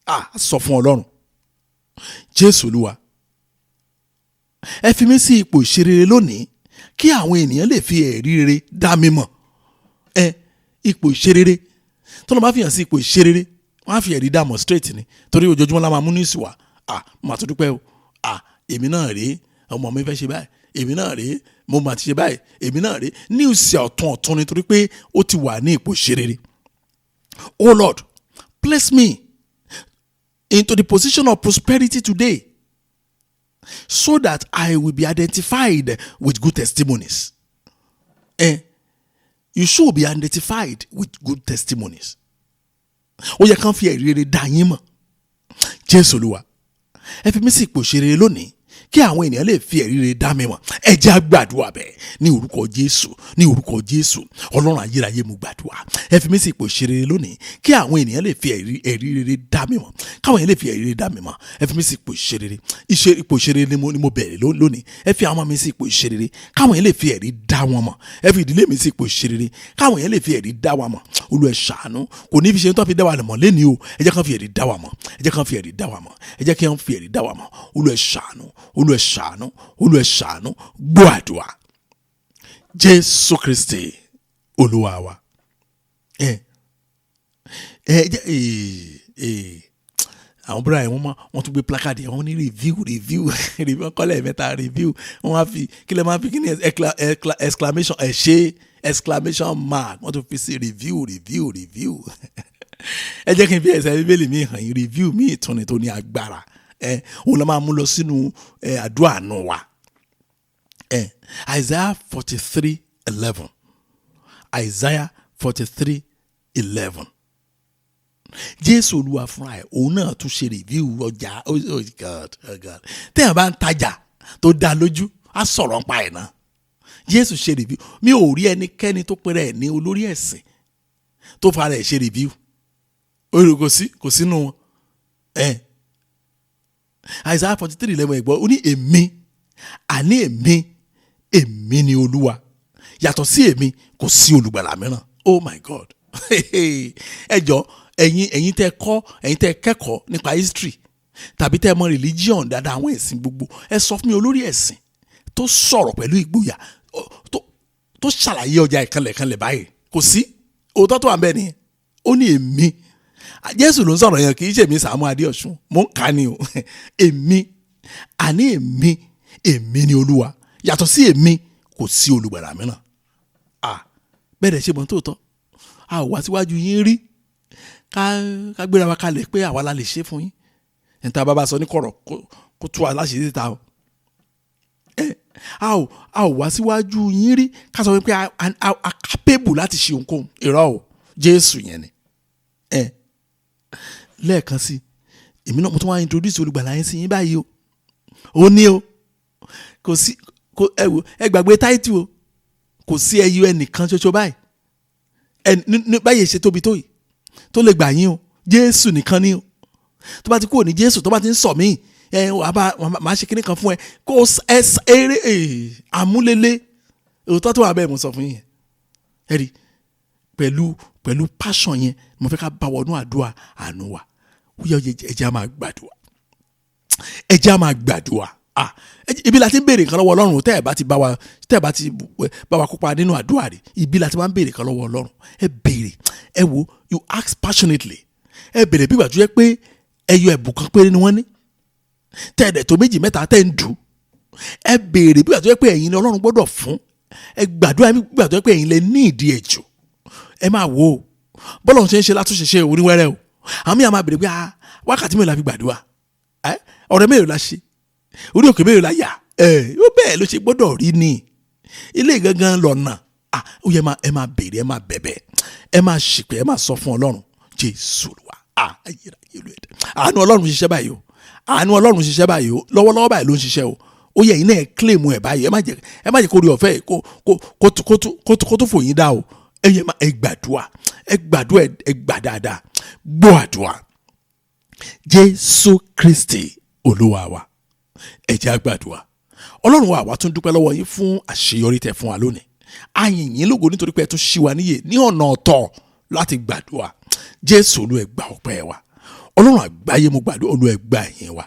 A sọ fún Ọlọ́run Jésù Olúwa, ẹ fi mí sí ipò ìṣerere lónìí kí àwọn ènìyàn lè fi ẹ̀rí rere dá mi mọ̀. Ipò ìṣerere tọ́lọ́ bá fi hàn sí ipò ìṣerere, wọ́n á fi ẹ̀rí dá mọ̀ straight ni, torí ojoojúmọ́ la máa mú níìsì wá. Mo máa tó dúpẹ́ o. Èmi náà rèé, ọmọ mi fẹ́ ṣe báyìí, èmi náà rèé, mo máa ti ṣe báyìí, èmi náà rèé. Níìsì ọ̀tún ọ̀tún nítorí pé ó ti wà ní ipò ìṣerere. Oh Lord, place me into the position of prosperity today so that I will be identified with good testimonies. You should be identified with good testimonies. Ó yẹ kán fi ẹ̀rí rere dá yín mọ̀. Jésù Olúwa, ẹ fi mí sí ipò ìṣerere lónìí Kí àwọn ènìyàn lè fi ẹ̀rí rere dá mi mọ̀. Ẹ jẹ́ á gbàdúrà bẹ́ẹ̀ ní orúkọ Jésù, ní orúkọ Jésù. Ọlọ́run ayérayé, mo gbàdúrà. Ẹ fi mí sí ipò ìṣerere lónìí. Kí àwọn ènìyàn lè fi ẹ̀rí rere dá mi mọ̀. Káwọn ènìyàn lè fi ẹ̀rí rere dá mi mọ̀. Ẹ fi mí sí ipò ìṣerere. Ipò ìṣerere ni mo bẹ̀rẹ̀ lónìí. Ẹ fi àwọn ọmọ mi sí ipò ìṣerere. Káwọn ènìyàn lè fi ẹ̀rí dá wọn mọ̀. Ẹ fi ìdílé mi sí ipò ìṣerere. Káwọn ènìyàn lè fi ẹ̀rí dá wa mọ̀. Olúwa, ẹ ṣàánú. Kò ní fi ṣe tó fi dá wa mọ̀ lónìí o. Ẹ jẹ́ kán fi ẹ̀rí dá wa mọ̀. Ẹ jẹ́ kán fi ẹ̀rí dá wa mọ̀. Ẹ jẹ́ kí wọ́n fi ẹ̀rí dá wa mọ̀. Olúwa, ẹ ṣàánú. Olúwa, ẹ ṣàánú. Olúwa, ẹ ṣàánú. Gbọ́ àdúrà. Jésù Kristi Olúwa wa. Ẹ ẹ jẹ́ ẹ ẹ àwọn búra yẹn, wọ́n tún gbé placard yẹn, wọ́n ní "Review, review, review." Wọ́n kọ́lẹ̀ mẹ́ta, "Review." Wọ́n á fi, kí lè máa fi kí ni, exclamation, ẹ ṣe, exclamation mark. Wọ́n tún fi sí "Review, review, review." Ẹ jẹ́ kí n fi ẹsẹ̀ Bíbélì mi hàn yín, review mi ìtúni tó ní agbára. Ẹ òun la máa mú lọ sínú ẹ àdúrà àánú wa. Ẹ Isaiah 43:11, Isaiah 43:11. Jésù Olúwa fúnra ẹ̀, òun náà tún ṣe review ọjà. Oh God, oh God! Téèyàn bá ń tajà tó dá lójú, á sọ̀rọ̀ nípa ẹ̀ náà. Jésù ṣe review. Mi ò rí ẹnikẹ́ni tó pera ẹ̀ ní olórí ẹ̀sìn tó fara ẹ̀ ṣe review. Orí kò sí, kò sínú wọn. Ẹ Isaiah 43:11, ẹ̀gbọ́n, ó ní, "Èmi, àní èmi, èmi ni Olúwa. Yàtọ̀ sí èmi, kò sí olùgbàlà mìíràn." Oh my God! Ẹ jọ, ẹ̀yin tẹ́ kọ́, ẹ̀yin tẹ́ kẹ́kọ̀ọ́ nípa history tàbí tẹ́ mọ̀ religion dáadáa, àwọn ẹ̀sìn gbogbo, ẹ sọ fún mi olórí ẹ̀sìn tó sọ̀rọ̀ pẹ̀lú ìgboyà, tó ṣàlàyé ọjà ìkànlẹ̀kànlẹ̀ báyìí. Kò sí. Òótọ́ tó wà bẹ́ẹ̀ ni, ó ní èmi. Jésù ló ń sọ̀rọ̀ yẹn, kì í ṣèmi Sàámú Adéọ̀sùn, mò ń kà ní o. "Èmi, àní èmi, èmi ni Olúwa. Yàtọ̀ sí èmi, kò sí olùgbàlà mìíràn." Ah, bẹ́ẹ̀ dẹ̀ ṣe mọ́ tó tọ́. A ò wá síwájú yín rí ká gbéra wa kalẹ̀ pé àwa la lè ṣe fún yín. Níta bá bá sọ ní kọ̀rọ̀, kó tú wa láṣìírí síta o. Ẹ a ò wá síwájú yín rí ká sọ pé a capable láti ṣe ohunkóhun. Irọ́ o, Jésù yẹn ni. Ẹ lẹ́ẹ̀kan sí, èmi náà mo tún wá introduce olùgbàlà yín sí yín báyìí o. Ó ní o, kò sí kò. Ẹ wò, ẹ gbàgbé táìtì o. Kò sí ẹyọ ẹnìkan ṣoṣo báyìí ẹ ní báyìí ṣe tóbi tó yìí tó lè gbà yín o. Jésù nìkan ni o. Tó bá ti kúrò ní Jésù, tó bá ti ń sọ míì, ẹ wàá bá màá ṣe kíní kan fún ẹ kó ẹ eré ẹ àmúlélé. Òótọ́ tó wà bẹ́ẹ̀ mo sọ fún yín. Ẹ rí pẹ̀lú passion yẹn, mo fẹ́ ká bá wọnú àdúrà àánú wa. Ó yẹ, ẹ jẹ́ á máa gbàdúrà, ẹ jẹ́ á máa gbàdúrà. Ah, ibi la ti ń béèrè nǹkan lọ́wọ́ Ọlọ́run. Tẹ́ ẹ̀ bá ti bá wa, tẹ́ ẹ̀ bá ti bá wa kópa nínú àdúrà rẹ̀, ibi la ti máa ń béèrè nǹkan lọ́wọ́ Ọlọ́run. Ẹ béèrè, ẹ wo, you ask passionately. Ẹ béèrè bí ìgbà tó yẹ pé ẹyọ ẹ̀bùn kan péré ni wọ́n ní, tẹ́ ẹ̀ dẹ̀ tó méjì mẹ́ta tẹ́ ń dù. Ẹ béèrè bí ìgbà tó yẹ pé ẹ̀yin ni Ọlọ́run gbọ́dọ̀ fún. Ẹ gbàdúrà bí ìgbà tó yẹ pé ẹ̀yin lẹ ní ìdí ẹ̀ jù. Ẹ máa wò ó, bọ́lọ̀ ṣe ń ṣe látúnṣe ṣe oníwẹ́rẹ́ o. Àwọn míì á máa béèrè pé, ah, wákàtí mélòó la fi gbàdúrà? Ẹ ọ̀rẹ́ mélòó la ṣe? Orí òkè mélòó la yà? Ẹ ó bẹ́ẹ̀ ló ṣe gbọ́dọ̀ rí ni. Ilé gangan lọ́nà. Ah, ó yẹ ẹ máa béèrè, ẹ máa bẹ̀bẹ̀, ẹ máa ṣìpẹ̀, ẹ máa sọ fún Ọlọ́run. Jésù Olúwa. Ah, ayérayé ló ẹ̀dẹ̀. Àánú Ọlọ́run ṣiṣẹ́ báyìí o. Àánú Ọlọ́run ṣiṣẹ́ báyìí o. Lọ́wọ́lọ́wọ́ báyìí ló ń ṣiṣẹ́ o. Ó yẹ ẹ̀yin náà claim ẹ̀ báyìí. Ẹ má jẹ́ kó rí ọ̀fẹ́ kó tó fò yín dá o. Ẹ yẹ ẹ gbàdúrà, ẹ gbàdúrà, ẹ gbà dáadáa. Gbọ́ àdúrà. Jésù Kristi Olúwa wa. Ẹ jẹ́ á gbàdúrà. Ọlọ́run wa, àwa tún dúpẹ́ lọ́wọ́ yín fún àṣeyọrí tẹ́ fún wa lónìí. A yìn yín lógo nítorí pé ẹ tún ṣí wa níyè ní ọ̀nà ọ̀tọ̀ láti gbàdúrà. Jésù Olúwa, ẹ gba ọpẹ́ wa. Ọlọ́run àgbáyé, mo gbàdúrà, Olúwa, ẹ gba ìyìn wa.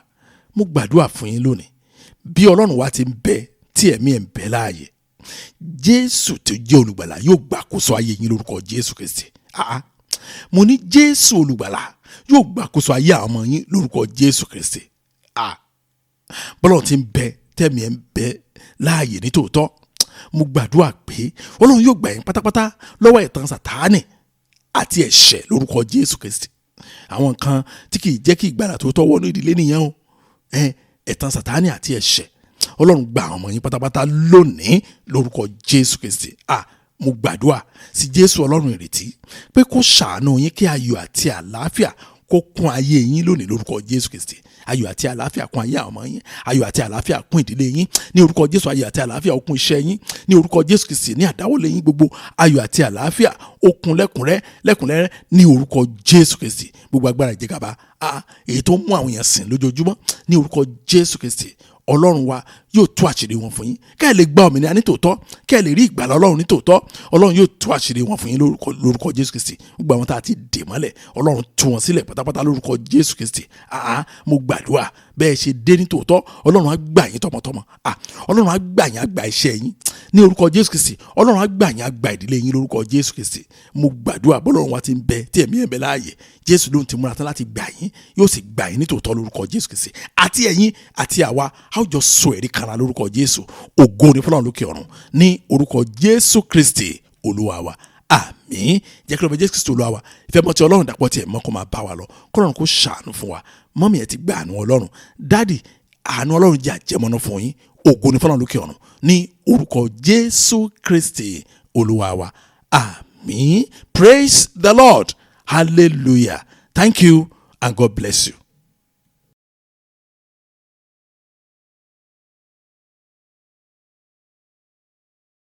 Mo gbàdúrà fún yín lónìí, bí Ọlọ́run wa ti ń bẹ tí ẹ̀mí ẹ̀ ń bẹ láàyè, Jésù tó jẹ́ olùgbàlà yóò gbàkóso ayé yín lórúkọ Jésù Kristi. Ah ah. Mo ní Jésù olùgbàlà yóò gbàkóso ayé àwọn ọmọ yín lórúkọ Jésù Kristi. Ah, bọ́lọ̀ ti ń bẹ tẹ̀mí ẹ̀ ń bẹ láàyè ní tòótọ́, mo gbàdúrà pé Ọlọ́run yóò gbà yín pátápátá lọ́wọ́ ẹ̀tàn Sàtáánì àti ẹ̀ṣẹ̀ lórúkọ Jésù Kristi. Àwọn nǹkan tí kì í jẹ́ kí ìgbàlà tó tọ́ wọnú ìdílé nìyẹn o. Ẹ̀tàn Sàtáánì àti ẹ̀ṣẹ̀. Ọlọ́run gba àwọn ọmọ yín pátápátá lónìí lórúkọ Jésù Kristi. Ah, mo gbàdúrà sí Jésù Ọlọ́run ìrètí pé kó ṣàánú yín, kí ayọ̀ àti àlàáfíà kó kún ayé yín lónìí lórúkọ Jésù Kristi. Ayọ̀ àti àlàáfíà kún ayé àwọn ọmọ yín. Ayọ̀ àti àlàáfíà kún ìdílé yín ní orúkọ Jésù. Ayọ̀ àti àlàáfíà ó kún iṣẹ́ yín ní orúkọ Jésù Kristi. Ní àdáwọ́lé yín gbogbo, ayọ̀ àti àlàáfíà ó kún lẹ́kùnrẹ́ lẹ́kùnrẹ́rẹ́ ní orúkọ Jésù Kristi. Gbogbo agbára ìjẹgàba a èyí tó ń mú àwọn èèyàn sìn lójoojúmọ́, ní orúkọ Jésù Kristi, Ọlọ́run wa yóò tú àṣírí wọn fún yín, kẹ́ ẹ lè gba òmìnira nítòótọ́, kẹ́ ẹ lè rí ìgbàlà Ọlọ́run nítòótọ́. Ọlọ́run yóò tú àṣírí wọn fún yín lórúkọ Jésù Kristi. Gbogbo àwọn tá a ti dè mọ́lẹ̀, Ọlọ́run tú wọn sílẹ̀ pátápátá lórúkọ Jésù Kristi. Àá, mo gbàdúrà, bẹ́ẹ̀ ṣe dé nítòótọ́, Ọlọ́run á gbà yín tọmọtọmọ. À, Ọlọ́run á gbà yín, á gbà iṣẹ́ yín ní orúkọ Jésù Kristi. Ọlọ́run á gbà yín, á gbà ìdílé yín lórúkọ Jésù Kristi. Mo gbàdúrà, bọ́lọ́run wa ti ń bẹ tí ẹ̀mí ẹ̀ ń bẹ láàyè, Jésù ló ń ti múra tán láti gbà yín, yóò sì gbà yín nítòótọ́ lórúkọ Jésù Kristi. Àti ẹ̀yin àti àwa, a ó jọ sọ ẹ̀rí kanra lórúkọ Jésù. Ògo ni fọlọ́run lókè ọ̀run ní orúkọ Jésù Kristi Olúwa wa. Àmín. Jẹ́ kí ló bẹ Jésù Kristi Olúwa wa, ìfẹ́ mọ́ ti Ọlọ́run, dàpọ̀ tiẹ̀ mọ́, kó máa bá wa lọ, kọ́lọ́run kó ṣàánú fún wa. Mummy, ẹ̀ ti gba àánú Ọlọ́run. Daddy, àánú Ọlọ́run jẹ́ àjẹmọ́nú fún yín. Ògo ni fọlọ́run lókè ọ̀run ní orúkọ Jésù Kristi Olúwa wa. Àmín. Praise the Lord. Hallelujah. Thank you and God bless you.